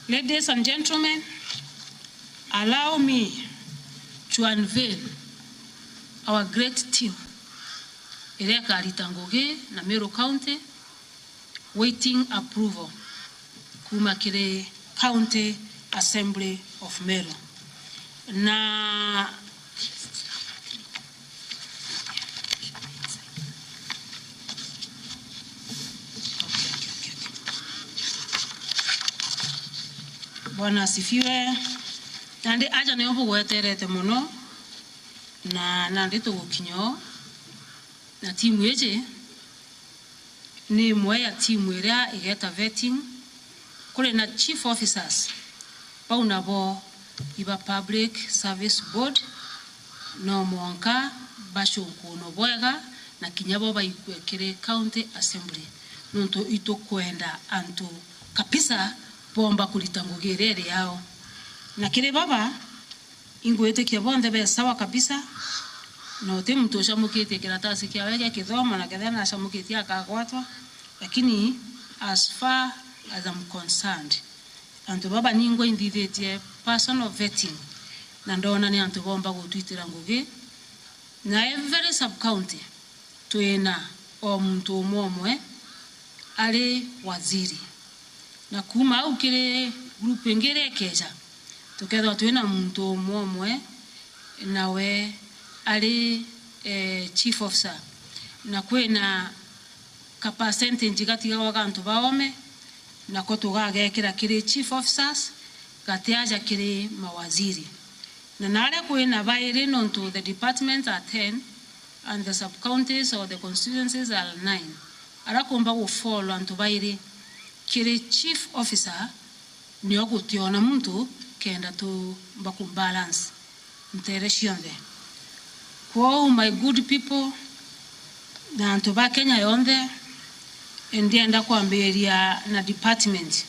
Ladies and gentlemen, allow me to unveil our great team iria ikarita ngugi na Meru County, waiting approval kuma kiri County Assembly of Meru. Na Bwana asifiwe. Nandi aja nio bugweterete mono, na nandi tugukinya o, na timu iji ni imwe ya timu iria igeta vetting. Kuri na chief officers, bau nabo iba Public Service Board, No mwanka bacunkunwe bwega na kinya bo baikue kiri County Assembly, nontu itukwenda antu kabisa boomba kurita ngugi iria iri yao. Na kiri baba, ingwitikia bonthe be sawa kabisa, na uti muntu ucamukitie kiratasi kiawe gia kithomo, na kethira nacamukitie akagwatwa, lakini as far as I'm concerned, antu baba ningwa inthithitie personal vetting, na ndona ni antu boomba gutwitira ngugi, na every sub county twina o muntu umwe umwe ari waziri. Na kuuma au kiri group ingi iria ikeeja, tukethirwa twina muntu umwe umwe nawe ari, eh, chief officer, na kwina ka percentage gatigagwa ga antu baome, nako tugagekira kiri chief officers, gatiaja kiri mawaziri. Na naria kwina bairi, nontu the departments are ten and the sub-counties or the constituencies are nine, aria kuumba gufollow antu bairi kiri chief officer, nio gutiona muntu kenda tuumba kubalance nteere cionthe. Kwou, my good people, na antu ba Kenya yonthe, ndienda kwambiria na department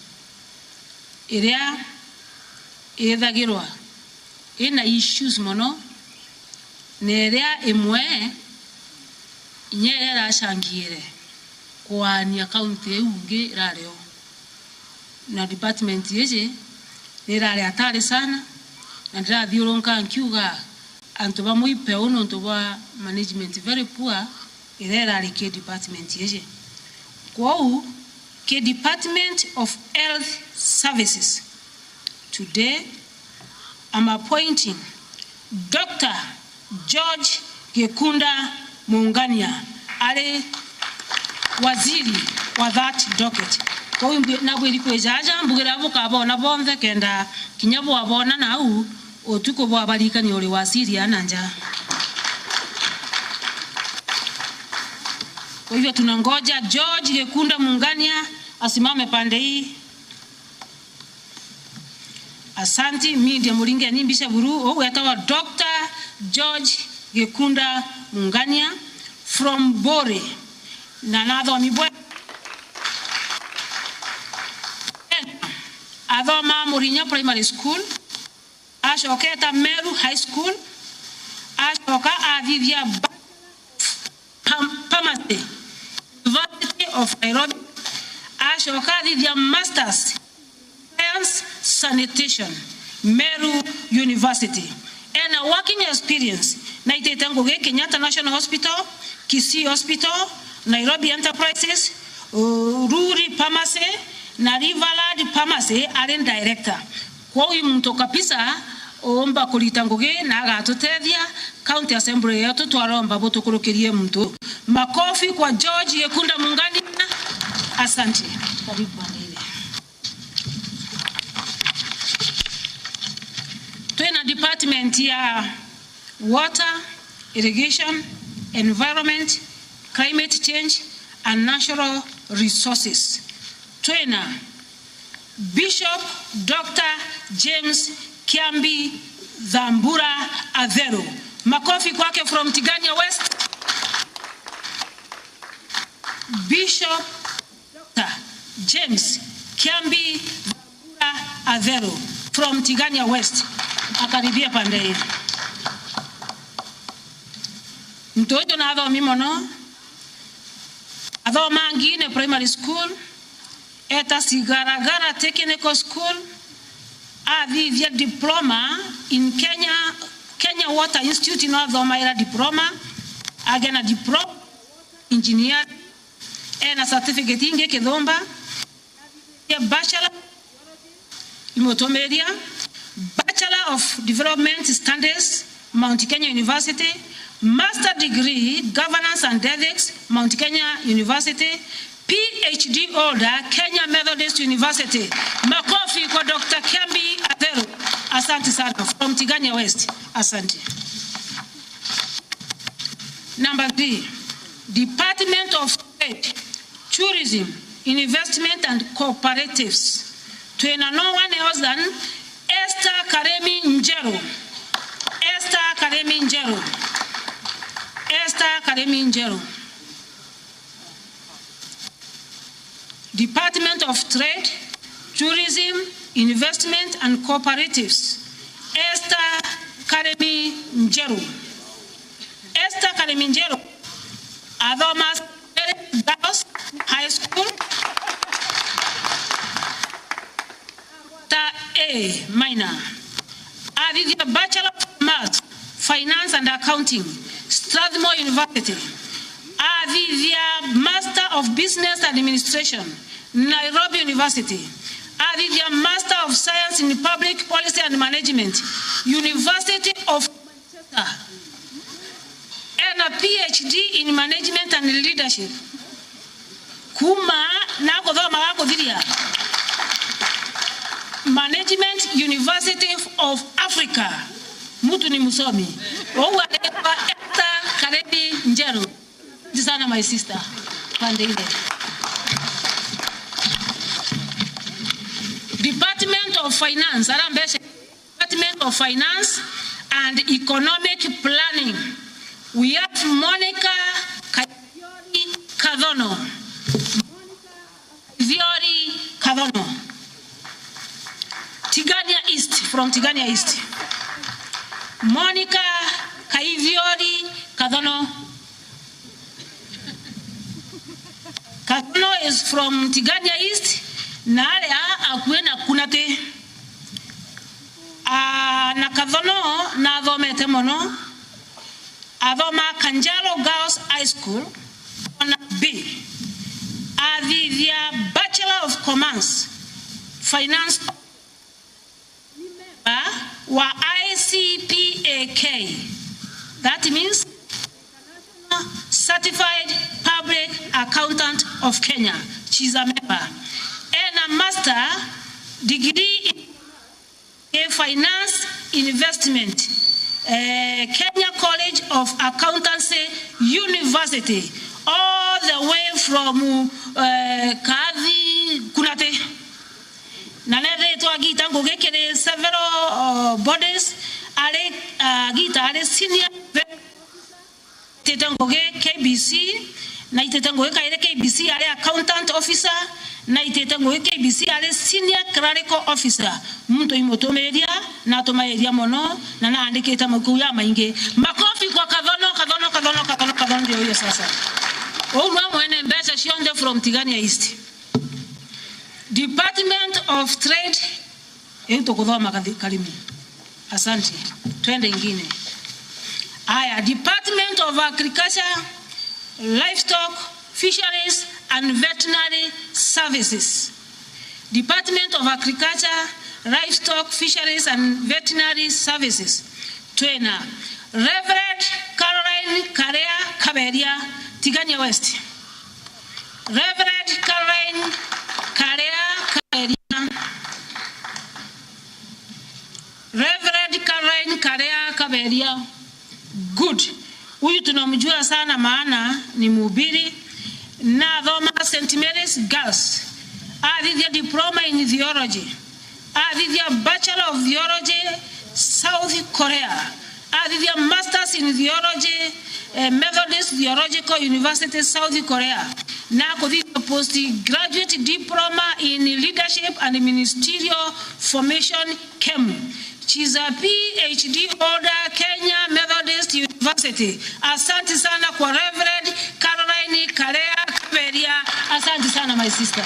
iria ithagirwa ina issues mono, na iria imwe inya iria iracangiire kuaania kaunti iu ingi irari o. Na department iji ni irari hatari sana, na ndirathiurunka nkiuga antu bamwe ipeu nontu bwa management very poor iria irari ki department iji. Kwou, ki Department of Health Services, today, I'm appointing Doctor George Gikunda Mungania ari waziri wa that docket. Kwou mbi-, nabwiri kwijaja, mbugira bukabona bonthe kenda kinya bwabona nau utuku bwabarikania uri waziri ana nja. Kwa hivyo tunangoja George Gikunda Mungania asimame pande hii. Asanti, media muringeni mbica buru. Uu wetagwa Doctor George Gikunda Mungania from Bore. Na nathomi bwe-, athoma Murinya Primary School, acoka eta Meru High School, acoka athithia Pharm-, Pharmacy, University of Nairobi, acoka athithia Masters Science Sanitation, Meru University. Ena working experience, naitite ngugi Kenyatta National Hospital, Kisii Hospital, Nairobi Enterprises, uh, Ruri Pharmacy, na Riverland Pharmacy, ari director. Kwou i muntu kabisa uumba kurita ngugi na agatutethia. County Assembly yetu twaromba butukurukirie muntu. Makofi kwa George Gikunda Mungania. Asante. Karibu Wandele. Twina department ya water, irrigation, environment, climate change and natural resources. Twina Bishop Doctor James Kiambi Thambura Atheru. Makofi kwake from Tigania West. Bishop Doctor James Kiambi Thambura Atheru from Tigania West. Akaribia pande hii. Muntu uju nathomi mono. Athoma Ngine Primary School, eta Sigaragara Technical School, athithia diploma in Kenya, Kenya Water Institute, no athomaira diploma, agia na diploma engineering, ena certificate ingi Kithumba, bachelor, imutumiria, Bachelor of Development Studies, Mount Kenya University, Master Degree, Governance and Ethics, Mount Kenya University, PhD holder, Kenya Methodist University. Makofi kwa Doctor Kiambi Atheru. Asante sana. From Tigania West. Asante. Number three, Department of Trade, Tourism, Investment and Cooperatives. Twina no one else than Esther Karemi Njeru. Esther Karemi Njeru. Karimi Njeru. Department of Trade, Tourism, Investment and Cooperatives, Esther Karimi Njeru. Esther Karimi Njeru athoma Girls High School, ta A minor. Athithia Bachelor of Commerce, Finance and Accounting, Strathmore University. Athithia Master of Business Administration, Nairobi University. Athithia Master of Science in Public Policy and Management, University of Manchester. Ena P H D in Management and Leadership. Kuma na kuthoma ga kuthiria Management University of Africa. Mutu ni musomi. Ou aretwa Esther Karimi Njeru. Asante sana, my sister. Pande ile. Department of Finance, ara mbeca. Department of Finance and Economic Planning. We have Monica Kaithiori Kathono. Monica Kaithiori Kathono. Tigania East, from Tigania East. Monica Kaithiori Kathono. Kathono is from Tigania East, na aria akui na Kunati. Ah, na Kathono nathomete mono. Athoma Kanjalo Girls High School, ona B. Athithia Bachelor of Commerce, Finance, ni memba wa I C P A K, that means International Certified Public Accountant of Kenya. She's a member. Ena master degree in Finance Investment, eh, Kenya College of Accountancy University, all the way from, eh, Kathi Kunati. Na nethiritwe agita ngugi kiri several, uh, bodies, ari, uh, agita ari senior, itite ngugi K B C, na itite ngugi kairi K B C ari accountant officer, na itite ngugi K B C ari senior clerical officer. Muntu imutumiria, na atumairia mono, na naandikite mabuku jamaingi. Makofi kwa Kathono, Kathono, Kathono, Kathono, Kathono ndio huyo sasa. Uu nwa mwene mbeca cionthe from Tigania East. Department of Trade, iu tukuthoma kathi-, Karimi. Asante. Twende ingine. Aya, Department of Agriculture, Livestock, Fisheries and Veterinary Services. Department of Agriculture, Livestock, Fisheries and Veterinary Services. Twina Reverend Caroline Karea Kaberia, Tigania West. Reverend Caroline Karea Kaberia. Reverend Caroline Karea Kaberia. Good. Huyu tunamjua sana maana ni mhubiri. Na athoma Saint Mary's Girls. Athithia diploma in theology. Athithia Bachelor of Theology, South Korea. Athithia Masters in Theology, eh, Methodist Theological University, South Korea. Na kuthithia Postgraduate Diploma in Leadership and Ministerial Formation, KEMU. She's a P H D holder, Kenya Methodist University. Asante sana kwa Reverend Caroline Karea Kaberia. Asante sana, my sister.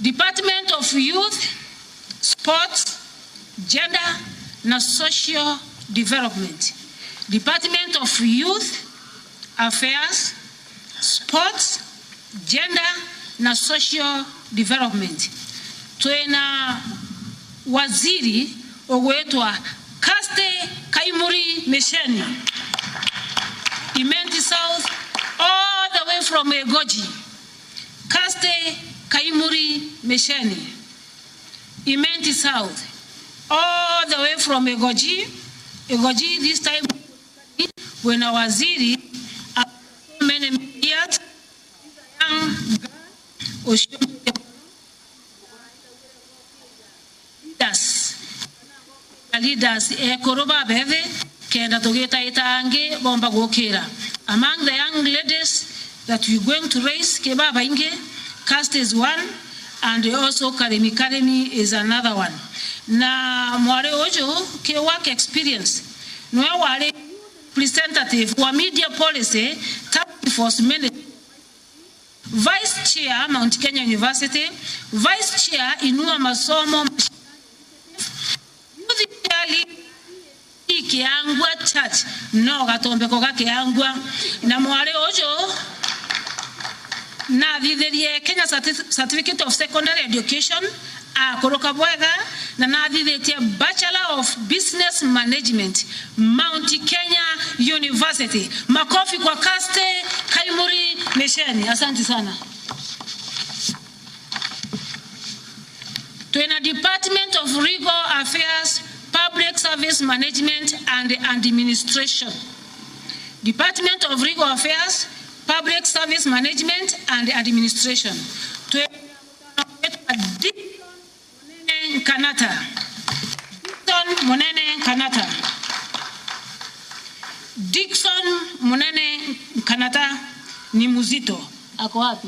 Department of Youth, Sports, Gender na Social Development. Department of Youth Affairs, Sports, Gender na Social Development. Twina waziri ugwitwa Kirsty Kaimuri Misheni, Imenti South, all the way from Igoji. Kirsty Kaimuri Misheni, Imenti South, all the way from Igoji. Igoji this time wina waziri, after so many years, young girl, ucio leaders. leaders ekuru babethi, kenda tugitaita angi bomba gukira. Among the young ladies that we going to raise, ki babaingi, Kirsty is one, and also Karimi Karimi is another one. Na mwari uju ki work experience, nwe wari representative wa media policy task force minute, vice chair Mount Kenya University, vice chair Inua Masomo, youth chair leader Kiangwa Church, no gatombeko ga Kiangwa. Na mwari uju nathithirie Kenya Certi-, Certificate of Secondary Education, akuruka bwega, na nathithitie Bachelor of Business Management, Mount Kenya University. Makofi kwa Kirsty Kaimuri Misheni. Asante sana. Twina Department of Legal Affairs, Public Service Management and Administration. Department of Legal Affairs, Public Service Management and Administration. Twina Dickson Munene Nkanata. Dickson Munene Nkanata. Dickson Munene Nkanata ni mzito. Ako wapi?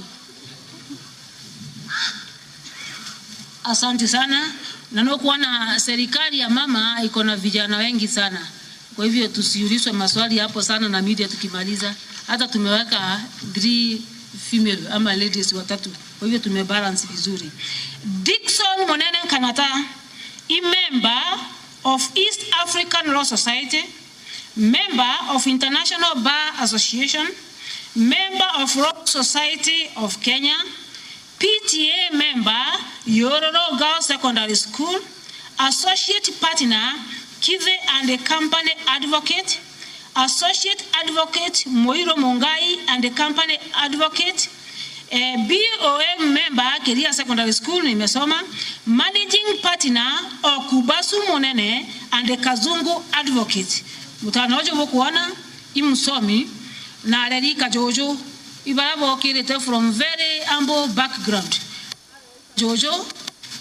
Asante sana. Na nukuona serikali ya mama iko na vijana wengi sana. Kwa hivyo tusiulizwe maswali hapo sana na media tukimaliza. Hata tumeweka three female ama ladies watatu. Kwa hivyo tumebalance vizuri. Dickson Munene Nkanata, a member of East African Law Society, member of International Bar Association, member of Royal Society of Kenya, P T A member, Yororo Girls Secondary School, associate partner, Kithe and Company advocate, associate advocate, Moiro Mungai and Company advocate, eh, B O M member, Keria Secondary School, nimesoma, managing partner, Okubasu Munene and Kazungu advocate. Mutana uju bukuona, i musomi, na areri Kajuju, ibara bokirite from very humble background. Juju,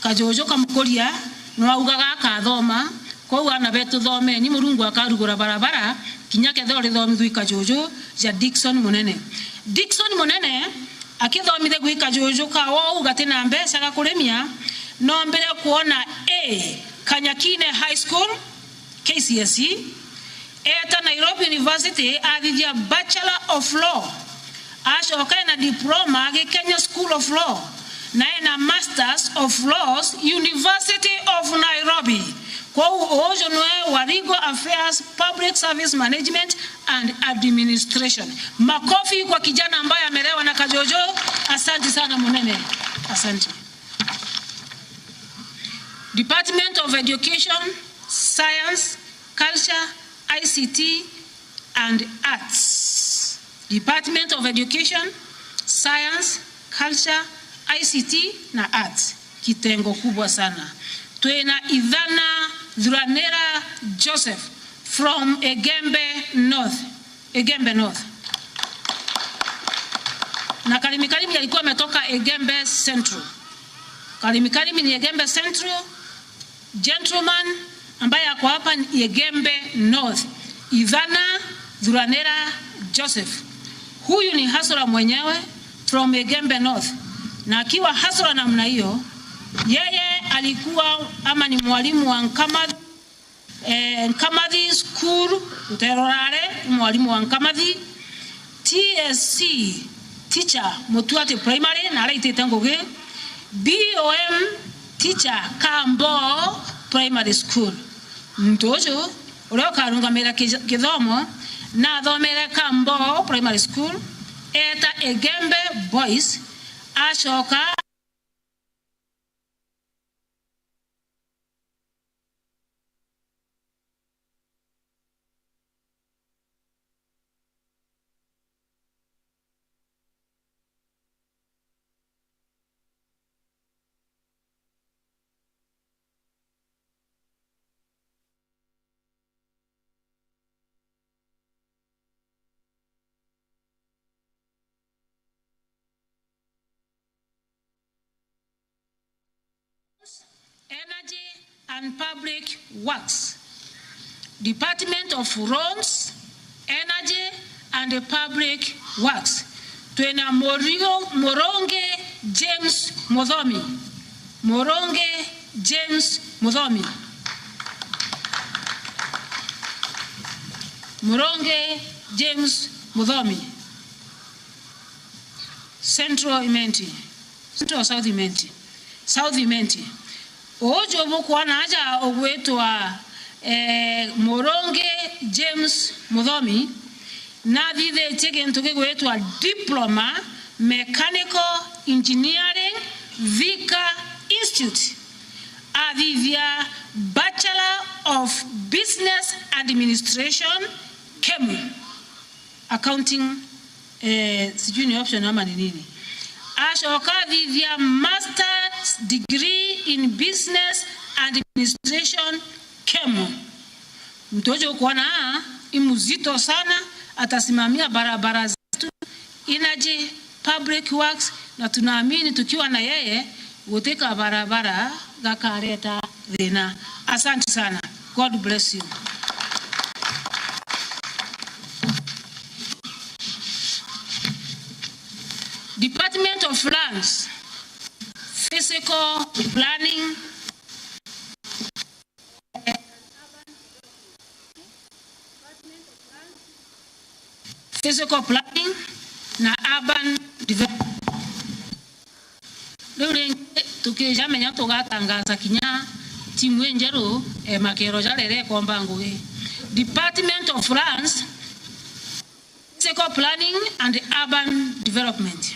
Kajuju kamukuria, nwaugaga akathoma, kwou aana betu thomeni, Murungu akarugura barabara, kinya kethira urithomithua i Kajuju ja Dickson Munene. Dickson Munene, akithomithia gwi Kajuju ka wou gati na mbeca ga kurimia, nombire kwona A, Kanyakine High School, K C S E, eeta Nairobi University, athithia Bachelor of Law, acoka ena diploma gi Kenya School of Law, na ena Masters of Laws, University of Nairobi. Kwou uju nwe wa Legal Affairs, Public Service Management and Administration. Makofi kwa kijana ambaye amelewa na Kajuju. Asante sana Munene. Asante. Department of Education, Science, Culture, I C T and Arts. Department of Education, Science, Culture, I C T na Arts. Kitengo kubwa sana. Twina Ithana Thuranira Joseph from Igembe North. Igembe North. Na Karimi Karimi alikuwa ametoka Igembe Central. Karimi Karimi ni Igembe Central, gentleman ambaye ako hapa ni Igembe North. Ithana Thuranira Joseph. Huyu ni hustler mwenyewe from Igembe North. Na akiwa hustler namna hiyo, yeye alikuwa ama ni mwalimu wa Nkamathi Eh, Nkamathi School, Ruteere Rurare, mwalimu wa Nkamathi, T S C teacher, Mutuati Primary, na araitite ngugi, B O M teacher, Kambo Primary School. Muntu uju uria ukarungamira ki-, kithomo, nathomere Kambo Primary School, eeta Igembe Boys, acoka Energy and Public Works. Department of Roads, Energy and Public Works, twina Murigo-, Murungi James Muthomi. Murungi James Muthomi. Murungi James Muthomi. Central Imenti. Central South Imenti. South Imenti. Uju bukwona aja ugwitwa, eh, Murungi James Muthomi, nathithitie gintu gigwitwa Diploma Mechanical Engineering Thika Institute. Athithia Bachelor of Business Administration, KEMU. Accounting, eh, sijui ni option ama ni nini. Acoka athithia master's degree in business administration, KEMU. Mtu uju ukwona aa, i mzito sana, atasimamia barabara zetu, energy, public works, na tunaamini tukiwa na yeye, gutika barabara gakareta thina. Asante sana. God bless you. Department of Lands, Physical Planning, Physical Planning na Urban Development. Riu ringi tukijamenya tugatangaza kinya timu injeru, eh, makero jaria ikomba ngugi. Department of Lands, Physical Planning and Urban Development.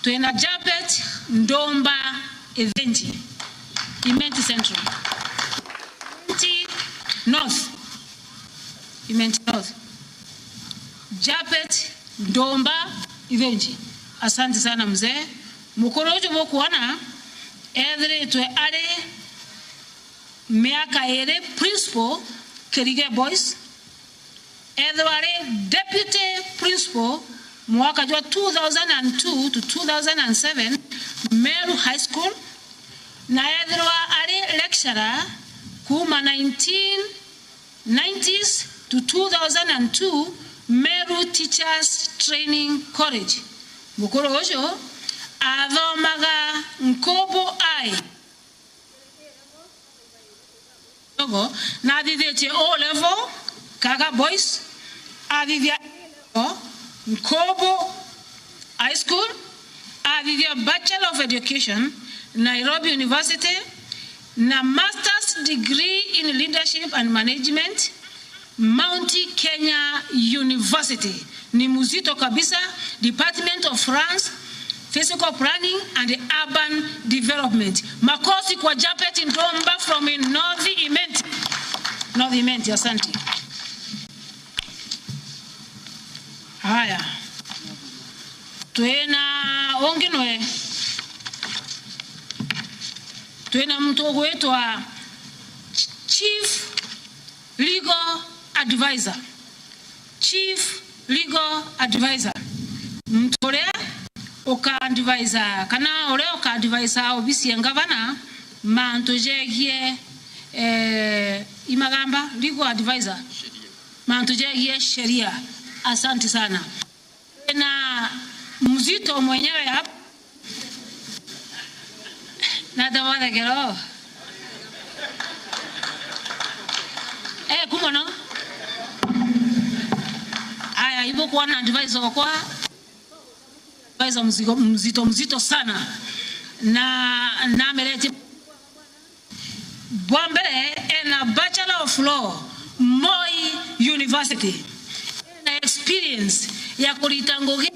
Twina Japhet Ndomba Ithinji, Imenti Central. Imenti North. Imenti North. Japhet Ndomba Ithinji. Asante sana mzee. Mukuru uju bukwona ethiritwe ari miaka iri principal Kirige Boys, ethirwa ari deputy principal mwaka jwa two thousand and two to two thousand and seven Meru High School, na ethirwa ari lecturer kuuma nineteen nineties to two thousand and two Meru Teachers Training College. Mukuru uju athomaga Nkubu High. Kidogo, na athithitie O level, Kaga Boys, athithia A level, Nkubu High School, athithia Bachelor of Education, Nairobi University, na Master's Degree in Leadership and Management, Mount Kenya University. Ni mzito kabisa, Department of Lands, Physical Planning and Urban Development. Makofi kwa Japhet Ndomba from in North Imenti. North Imenti, asante. Haya. Twina ungi nwe. Twina muntu ugwitwa Ch-, Chief Legal Advisor. Chief Legal Advisor. Muntu uria uka advisor, kana uria uka advisor obisi ya ngavana, mantu jegie, eh, imagamba, legal advisor. Mantu jegie sheria. Asante sana. Na mzito mwenyewe hapa. Na tawathagiro. Eh, kumono. Aya, ibo kuona advisor kwa. Advisor mzigo, mzito, mzito sana. Na, na amerete Bwa mbere, ena Bachelor of Law, Moi University. Ena experience ya kurita ngugi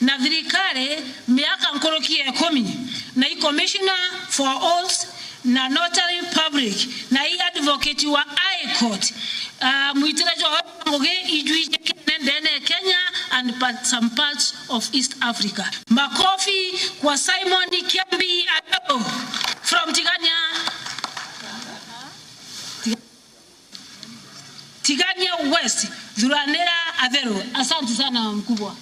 na thirikari miaka nkuruki ya ikumi, na i Commissioner for Oaths na Notary Public, na i advocate wa High Court. Ah, mwitire jwa ngugi ijwiji kene ndene ya Kenya and pa-, some parts of East Africa. Makofi kwa Simon Kiambi Adoro from Tigania. Tigania West, Thuranira Atheru. Asante sana mkubwa.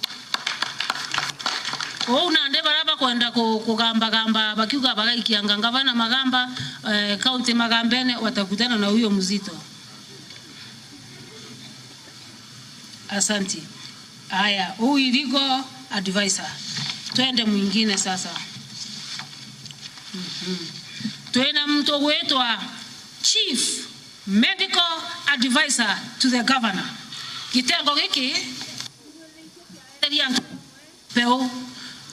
Uu nandi baria bakwenda ku-, kugamba gamba, bakiuga bagaikia ngavana magamba, eh, county magambene, watakutana na huyo mzito. Asanti. Aya, uu illegal advisor. Twende mwingine sasa. Mhm. Twina muntu ugwitwa Chief Medical Advisor to the Governor. Gitengo giki, peu.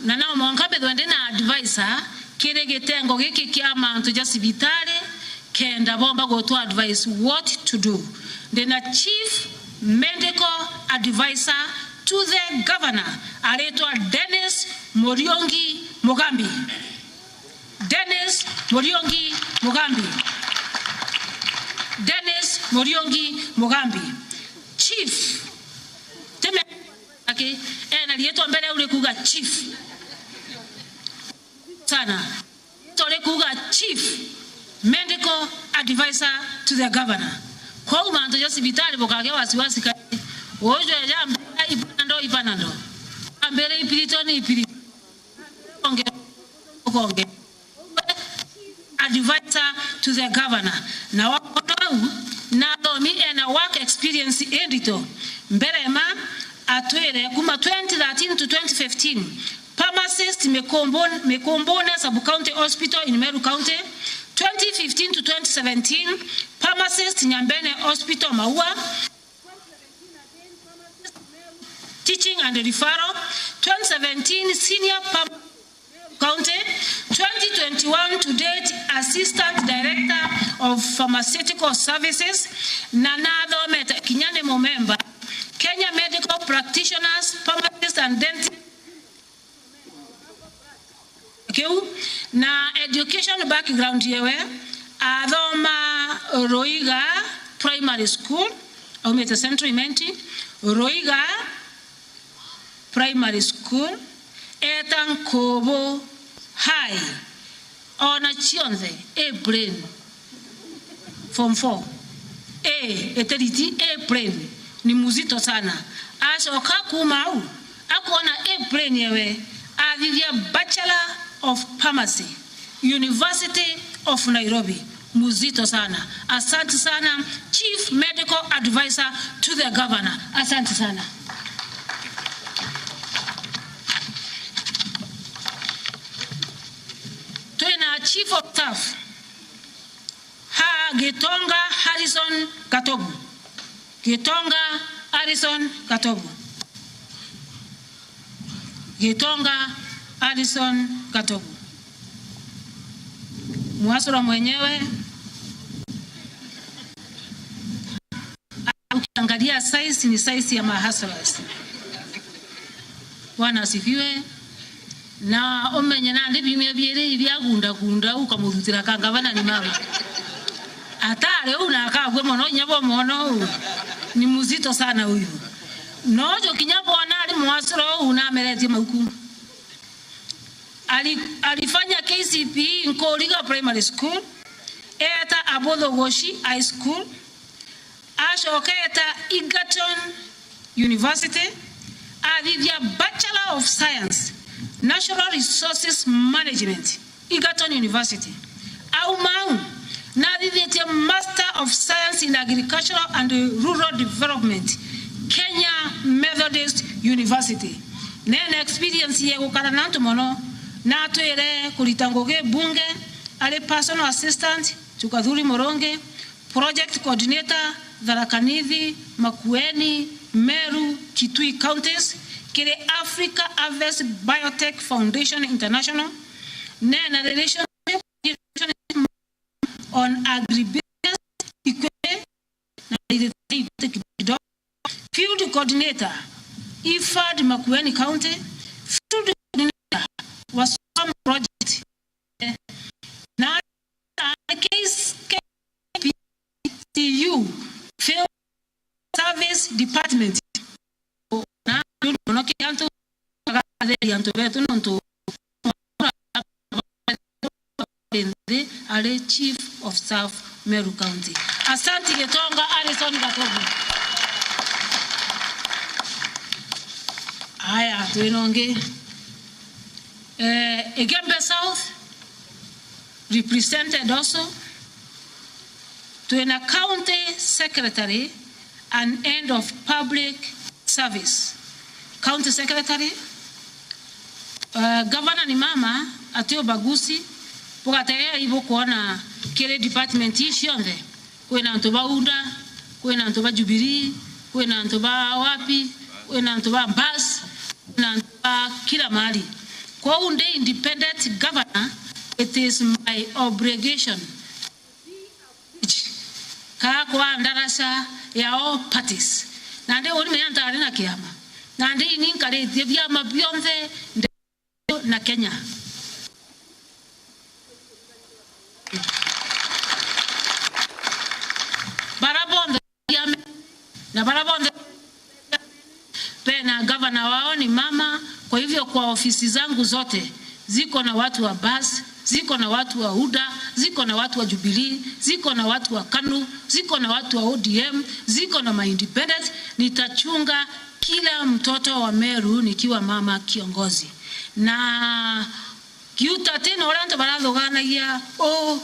Na no mwanka mbithwe ndi na advisor kiri gitengo giki kia mantu ja cibitari, kenda bomba gutwa advice what to do. Ndi na Chief Medical Advisor to the Governor, aritwa Dennis Muriungi Mugambi. Dennis Muriungi Mugambi. Dennis Muriungi Mugambi. Chief. Teme aki, ena riitwa mbere uri kuuga chief. Sana. Turi kuuga Chief Medical Advisor to the Governor. Kwou mantu ja cibitari bukagea wasiwasi kai. Uju eja ambira ipanando, ipanando. Ambira ipiriton, ipiriton. Onge, onge. Advisor to the Governor. Na wakona au, na athomi ena work experience indito. Mbere ma atwire kuma twenty thirteen to twenty fifteen, pharmacist Mikumbun-, Mikumbune Sub-County Hospital in Meru County, twenty fifteen to twenty seventeen, pharmacist Nyambene Hospital Maua, teaching and referral, twenty seventeen, senior pharmacist County, twenty twenty-one to date, Assistant Director of Pharmaceutical Services, na nathomete kinya ni mumemba Kenya Medical Practitioners, Pharmacists and Dentists kiu, na education background yewe, athoma Ruiga Primary School, aumite Central Imenti, Ruiga Primary School, eta Nkubu High. Ona cionthe, A plain. Form four. A, eteriti, A plain. Ni mzito sana. Acoka kuma au, akona A plain yewe, athithia Bachelor of Pharmacy, University of Nairobi. Mzito sana. Asante sana, Chief Medical Advisor to the Governor. Asante sana. Twina Chief of Staff. Ha, Gitonga Harrison Gatobu. Gitonga Harrison Gatobu. Gitonga Harrison Gatobu. Mwasura mwenyewe. Ukiangalia size ni size ya mahustlers. Bwana asifiwe. Na umenye nandi biumia biiri ibiagundagunda ukamuthutira ka ngavana ni mau. Atari uu na akagua mono, inya bo mwono uu. Ni mzito sana huyu. Nojo kinya bwana ari mwasiro uu na ameritie mauku. Ali-, alifanya K C P E Nkuriga Primary School, eta Abothogoshi High School, acoka eta Egerton University, athithia Bachelor of Science, Natural Resources Management, Egerton University. Auma au, nathithitie Master of Science in Agricultural and Rural Development, Kenya Methodist University. Nena experience ya gukara na antu mono, natwire kurita ngugi bunge, ari personal assistant to Kathuri Murungi, project coordinator Tharaka Nithi, Makueni, Meru, Kitui counties, kiri Africa Harvest Biotech Foundation International. Nena relationship on agribusiness, equity, na kidogo. Field coordinator, IFAD Makueni County, field coordinator wa Swam Project, na case K P C U, Field Service Department. Na mono ki antu, agatheria antu betu nontu nthi ari Chief of Staff Meru County. Asanti Gitonga Harrison Gatobu. Aya, twina ungi. Eh, Igembe South, represented also. Twina County Secretary and Head of Public Service, County Secretary, uh, Governor ni mama, ati ubaguzi, bugategea ibukwona kiri department ii cionthe. Kwina antu ba UDA, kwina antu ba Jubilee, kwina antu ba wapi, kwina antu ba bus, kwina antu ba kila mahali. Kwou ndi independent governor, it is my obligation kaa kwa ndaraca ya all parties. Nandi uu ni menya ntari na kiama. Nandi ini nkaritie biama bionthe nthi na Kenya. Bara bonthe biame, na bara bonthe bena gavana wao ni mama. Kwa hivyo kwa ofisi zangu zote ziko na watu wa bus, ziko na watu wa UDA, ziko na watu wa Jubilee, ziko na watu wa KANU, ziko na watu wa ODM, ziko na ma independent. Nitachunga kila mtoto wa Meru nikiwa mama kiongozi. Na kiuta tena uria antu barathuganagia, "Oh,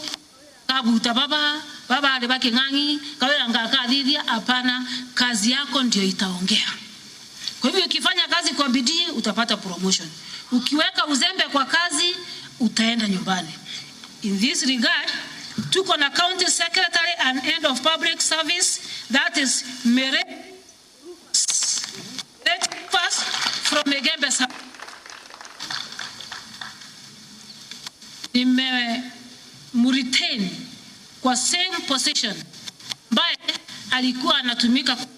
kabuta baba, baba ari ba king'ang'i, kawira ngakathithia." Hapana, kazi yako ndio itaongea. Kwa hivyo ukifanya kazi kwa bidii, utapata promotion. Ukiweka uzembe kwa kazi, utaenda nyumbani. In this regard, tuko na county secretary and head of public service, that is Mere First from Igembe Sub. Nimemretain kwa same position ambaye alikuwa anatumika kwa,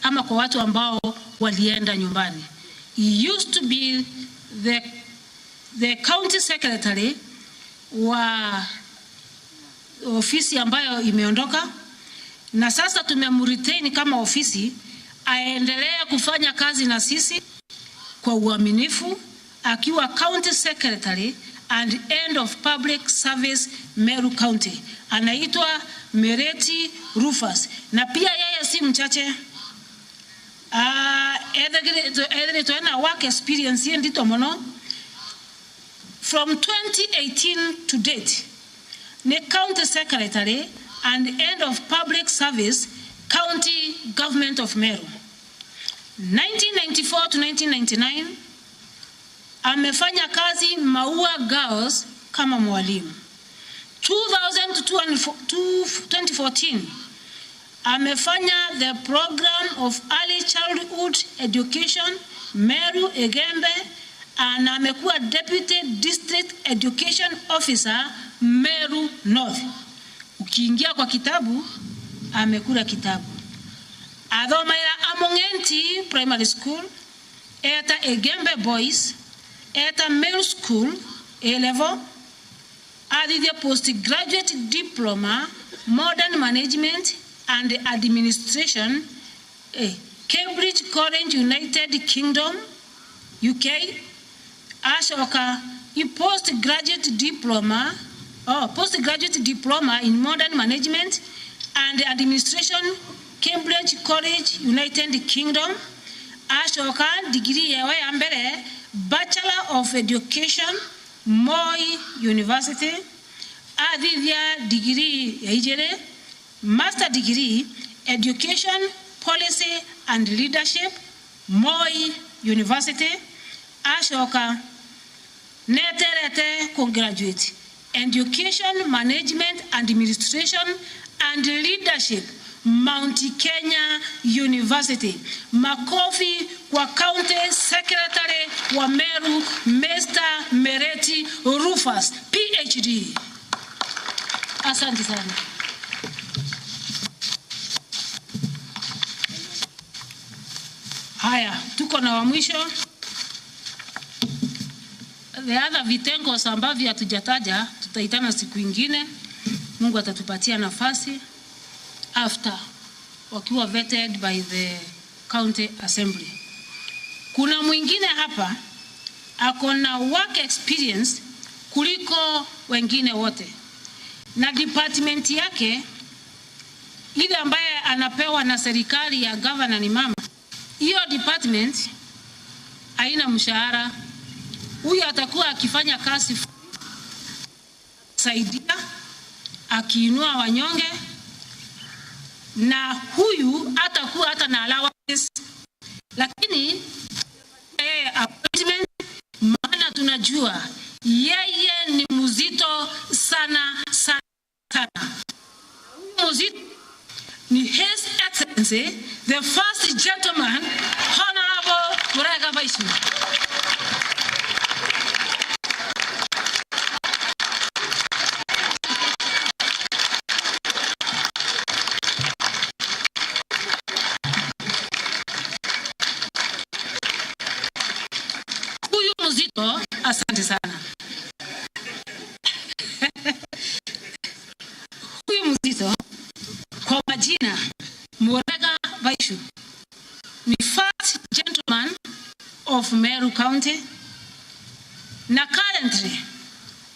ama kwa watu ambao walienda nyumbani. He used to be the, the county secretary wa ofisi ambayo imeondoka, na sasa tumemretain kama ofisi aendelee kufanya kazi na sisi kwa uaminifu, akiwa county secretary and head of public service Meru County. Anaitwa Mereti Rufus, na pia yeye si mchache. Ah, ethiritwe, ethiritwe ena work experience indito mono. From twenty eighteen to date, ni county secretary and head of public service, county government of Meru. Nineteen ninety-four to nineteen ninety-nine, amefanya kazi Maua Girls kama mwalimu. Two thousand to twenty fourteen, amefanya the program of early childhood education Meru Igembe, na amekuwa deputy district education officer Meru North. Ukiingia kwa kitabu, amekula kitabu. Athomaira Among'enti Primary School, eta Igembe Boys, eta Meru School A level, athithia postgraduate diploma modern management and administration, eh, Cambridge College, United Kingdom, U K. Acoka i postgraduate diploma, oh, postgraduate diploma in modern management and administration, Cambridge College, United Kingdom. Acoka degree yewe ya mbere, Bachelor of Education, Moi University. Athithia degree ya ijiri, master degree, Education Policy and Leadership, Moi University. Acoka neterete ku graduate, Education Management Administration and Leadership, Mount Kenya University. Makofi kwa County Secretary wa Meru, Mister Mereti Rufus, P H D. Asante sana. Haya, tuko na wa mwisho. The other vitengo ambavyo hatujataja, tutaitana siku ingine. Mungu atatupatia nafasi after, wakiwa vetted by the County Assembly. Kuna mwingine hapa ako na work experience kuliko wengine wote, na department yake ile ambaye anapewa na serikali ya gavana ni mama. Hiyo department haina mshahara. Huyu atakuwa akifanya kazi, saidia, akiinua wanyonge, na huyu atakuwa hata na allowances. lakini eh, appointment, maana tunajua yeye ni mzito sana sana sana. Huyu mzito ni His Excellency the First Gentleman, Honorable Murega Baichu. Huyu mzito, asante sana. Huyu mzito kwa majina Murega Baichu ni First Gentleman of Meru County na currently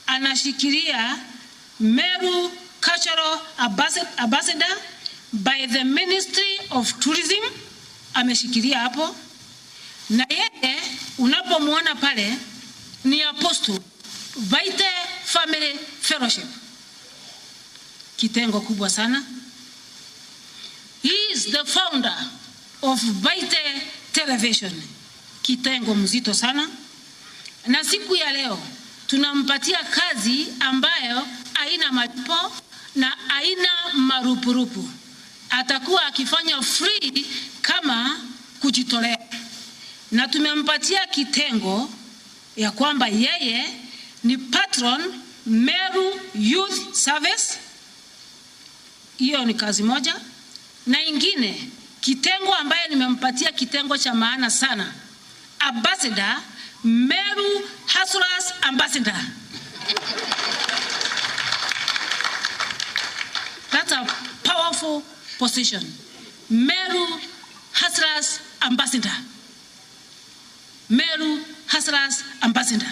anashikilia Meru Cultural Ambassa-, Ambassador by the Ministry of Tourism, ameshikilia hapo. Na yeye unapomwona pale ni Apostle Baite Family Fellowship, kitengo kubwa sana. He is the founder of Baite Television, kitengo mzito sana. Na siku ya leo tunampatia kazi ambayo haina malipo na haina marupurupu. Atakuwa akifanya free kama kujitolea. Na tumempatia kitengo ya kwamba yeye ni patron Meru Youth Service. Hiyo ni kazi moja. Na ingine, kitengo ambaye nimempatia kitengo cha maana sana, Ambassador, Meru Hustlers Ambassador. That's a powerful position. Meru Hustlers Ambassador. Meru Hustlers Ambassador.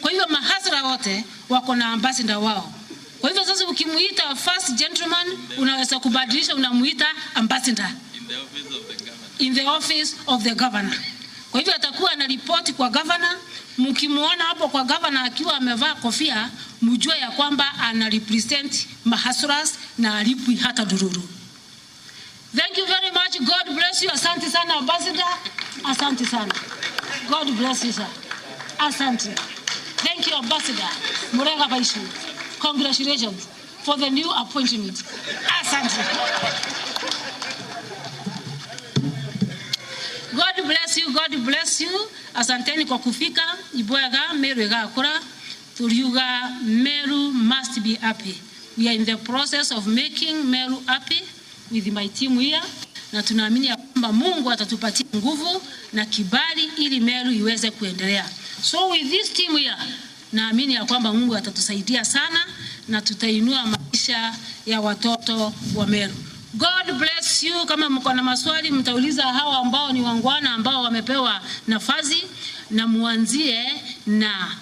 Kwa hivyo mahasla wote wako na ambassador wao. Kwa hivyo sasa ukimuita first gentleman, unaweza kubadilisha, unamuita ambassador. In the office of the governor. In the office of the governor. Kwa hivyo atakuwa anaripoti kwa governor. Mkimuona hapo kwa governor akiwa amevaa kofia, mjue ya kwamba ana represent mahaslas na alipwi hata dururu. Thank you very much. God bless you. Asante sana, Ambassador. Asante sana. God bless you, sir. Asante. Thank you, Ambassador Murega Baichu. Congratulations for the new appointment. Asante. God bless you. God bless you. Asanteni kwa kufika. Ibwega, Meru igakura. Turiuga Meru must be happy. We are in the process of making Meru happy with my team here, na tunaamini ya kwamba Mungu atatupatia nguvu na kibali ili Meru iweze kuendelea. So with this team here, naamini ya kwamba Mungu atatusaidia sana na tutainua maisha ya watoto wa Meru. God bless you. Kama mko na maswali, mtauliza hawa ambao ni wangwana ambao wamepewa nafasi, na muanzie na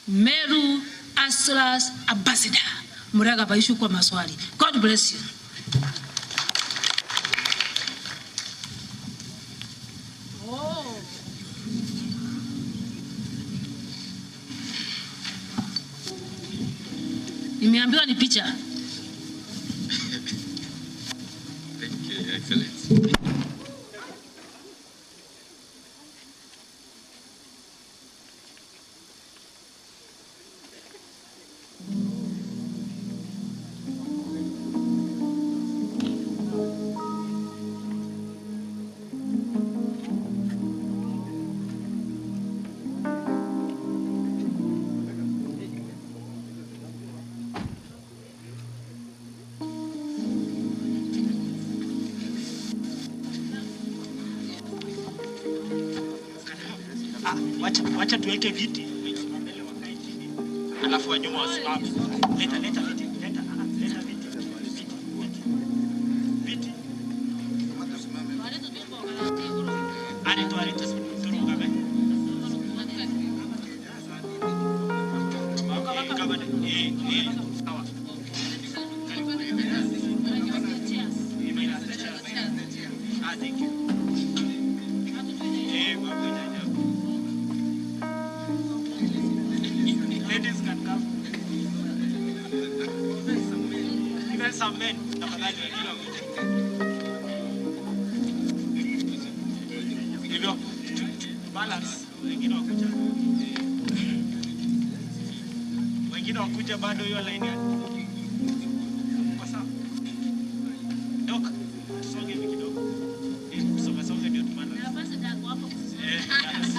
Meru Hustlers Ambassador. Murega Baichu kwa maswali. God bless you. Nimeambiwa ni picha. Thank you, Your Excellency. Ah, wacha, wacha tuweke viti. Alafu wa nyuma wasimame. Leta, leta viti, leta, ah, leta viti. Viti, viti. Viti. Aretwa, aretwa, turungame. Eh, gavana, eh, eh, sawa. Ah, thank you. Eh, wapi dada? Ladies can come. Even some men, tafadhali. Wengine wakuja. Wengine wakuja bado hiyo line ya. Kwa sawa. Doc, tusonge hivi kidogo. Eh, kusonga songa ndio tumalize. Eh, yes.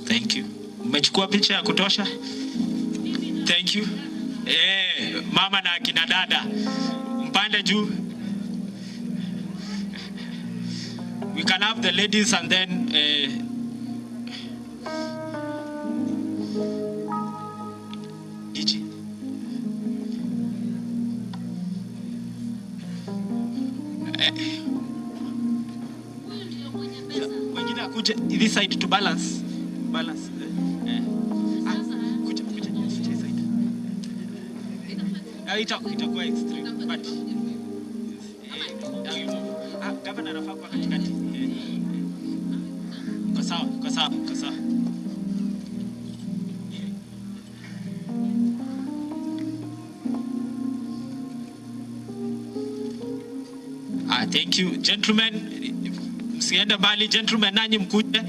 Thank you. Mmechukua picha ya kutosha? Thank you. Eh, mama na akina dada, mpande juu. We can have the ladies and then, eh, D G. Eh. Wengine akuje this side to balance. Balance. Eh, eh. Ah, kuja, kuja, kuja this side. Ah, ita-, itakuwa extreme, but, eh, ah, gavana anafaa kuwa katikati. Eh. Iko sawa, iko sawa, iko sawa. Ah, thank you, gentlemen. Msiende mbali, gentlemen, nanyi mkuje.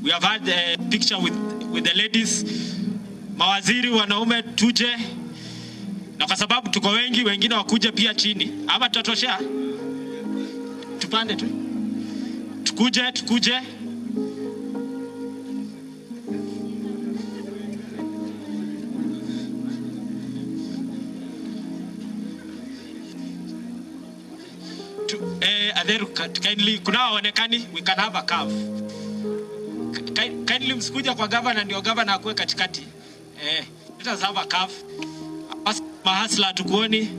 We have had a picture with, with the ladies. Mawaziri wanaume, tuje. Na kwa sababu tuko wengi, wengine wakuje pia chini. Ama tutatoshea? Tupande tu. Tukuje, tukuje. Tu-, eh, Atheru, ka-, kindly, kuna waonekani, we can have a curve. Ki-, ki-, kindly msikuja kwa gavana, ndio gavana akuwe katikati. Eh, let us have a curve. Basi, mahasla tukuoni.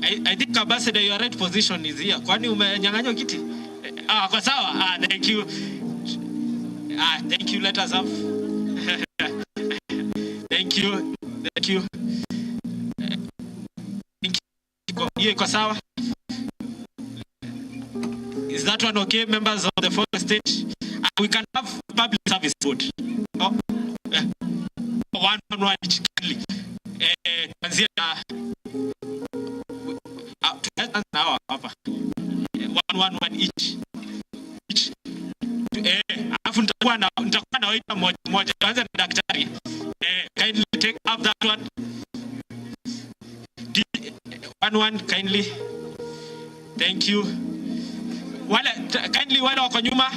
I, I think, Ambassador, your right position is here. Kwani umenyang'anywa kiti? Eh, ah, kwa sawa. Ah, thank you. Ah, thank you. Let us have. Thank you. Thank you. Thank you. Iko, hiyo iko sawa. Is that one okay, members of the fourth stage? Uh, we can have public service board. Oh, eh, one, one, one each kindly. Eh, kuanzia, uh, tunaweza anza na hawa hapa. Eh, one, one, one each. Each. Eh, alafu nitakuwa na, nitakuwa nawaita moja moja. Tuanze na daktari. Eh, kindly take up that one. D-, one, one, kindly. Thank you. Wale, t-, kindly, wale wako nyuma.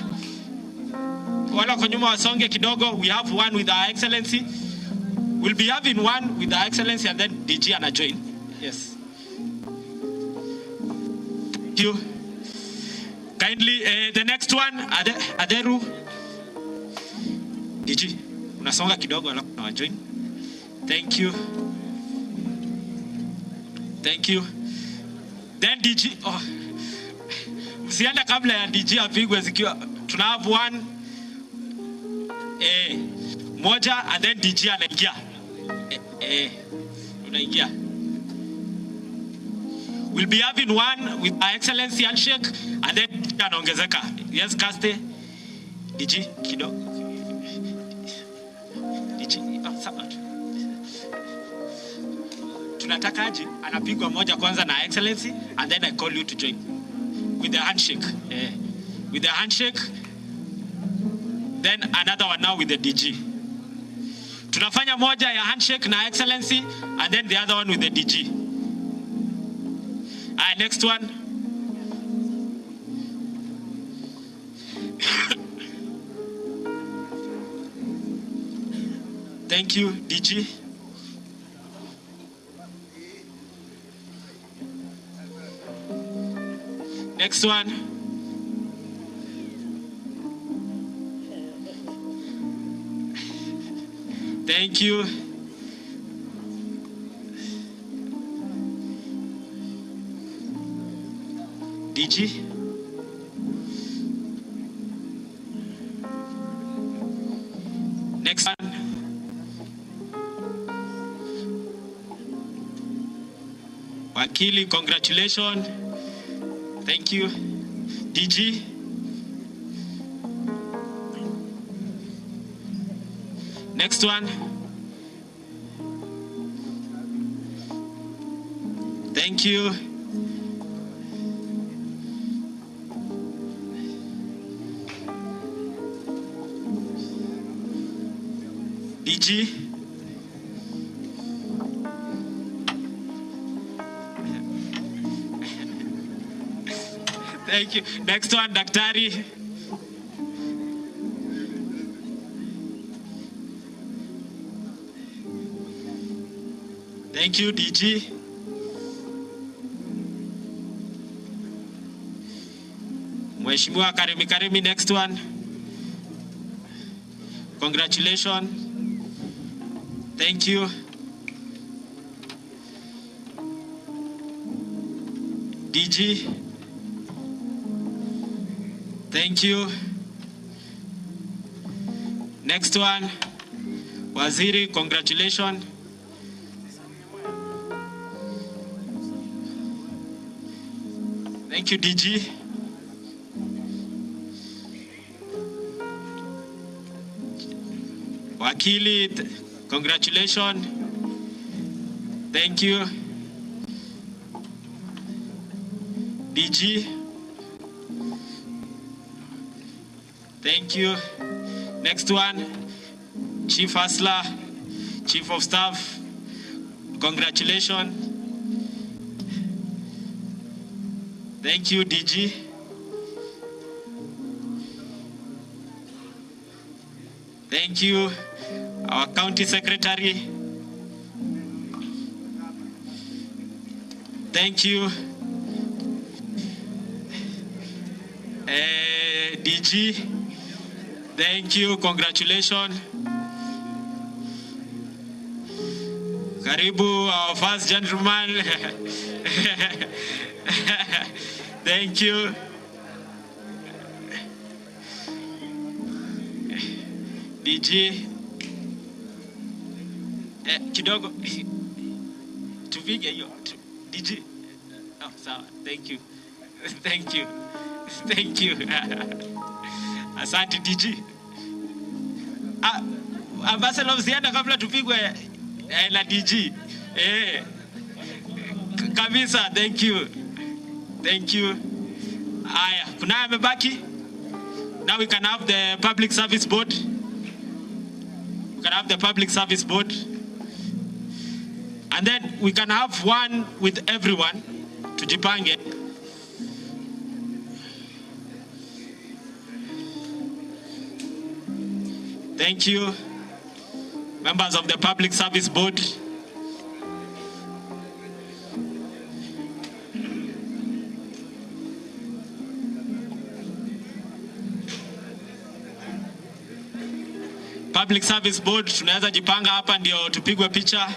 Wale wako nyuma wasonge kidogo. We have one with Her Excellency. We'll be having one with Her Excellency and then D G ana join. Yes. Thank you. Kindly, eh, the next one, Ade-, Aderu. D G, unasonga kidogo alafu na join. Thank you. Thank you. Then D G, oh. Msiende kabla ya D G apigwe zikiwa. Tuna have one, eh, moja, and then D G anaingia. Eh, eh, unaingia. We'll be having one with Her Excellency handshake, and then D G anaongezeka. Yes, Kaste. D G, kidogo. D G, ah, sawa tu. Tunataka aje, anapigwa moja kwanza na Excellency, and then I call you to join. With the handshake. Eh. With the handshake, then another one now with the D G. Tunafanya moja ya handshake na Excellency, and then the other one with the D G. Aya, next one. Thank you, D G. Next one. Thank you. D G. Wakili, congratulations. Thank you. D G. Next one. Thank you. D G. Thank you. Next one, Daktari. Thank you, D G. Mheshimiwa Karemi Karemi, next one. Congratulations. Thank you. D G. Thank you. Next one. Waziri, congratulations. Thank you, D G. Wakili, th-, congratulations. Thank you. D G. Thank you. Next one, Chief Hustler, Chief of Staff. Congratulations. Thank you, D G. Thank you, our county secretary. Thank you. Eh, D G, thank you, congratulations. Karibu, our first gentleman. Thank you. D G. Eh, kidogo. Tupige hiyo. Tu-, D G. Oh, sawa. Thank you. Thank you. Thank you. Asante, D G. Ah, Ambassador, usiende kabla tupigwe, eh, na D G. Eh. K-, kabisa, thank you. Thank you. Aya, kuna amebaki? Now we can have the Public Service Board. We can have the Public Service Board. And then we can have one with everyone. Tujipange. Thank you. Members of the Public Service Board. Public Service Board, tunaweza jipanga hapa ndio tupigwe picha.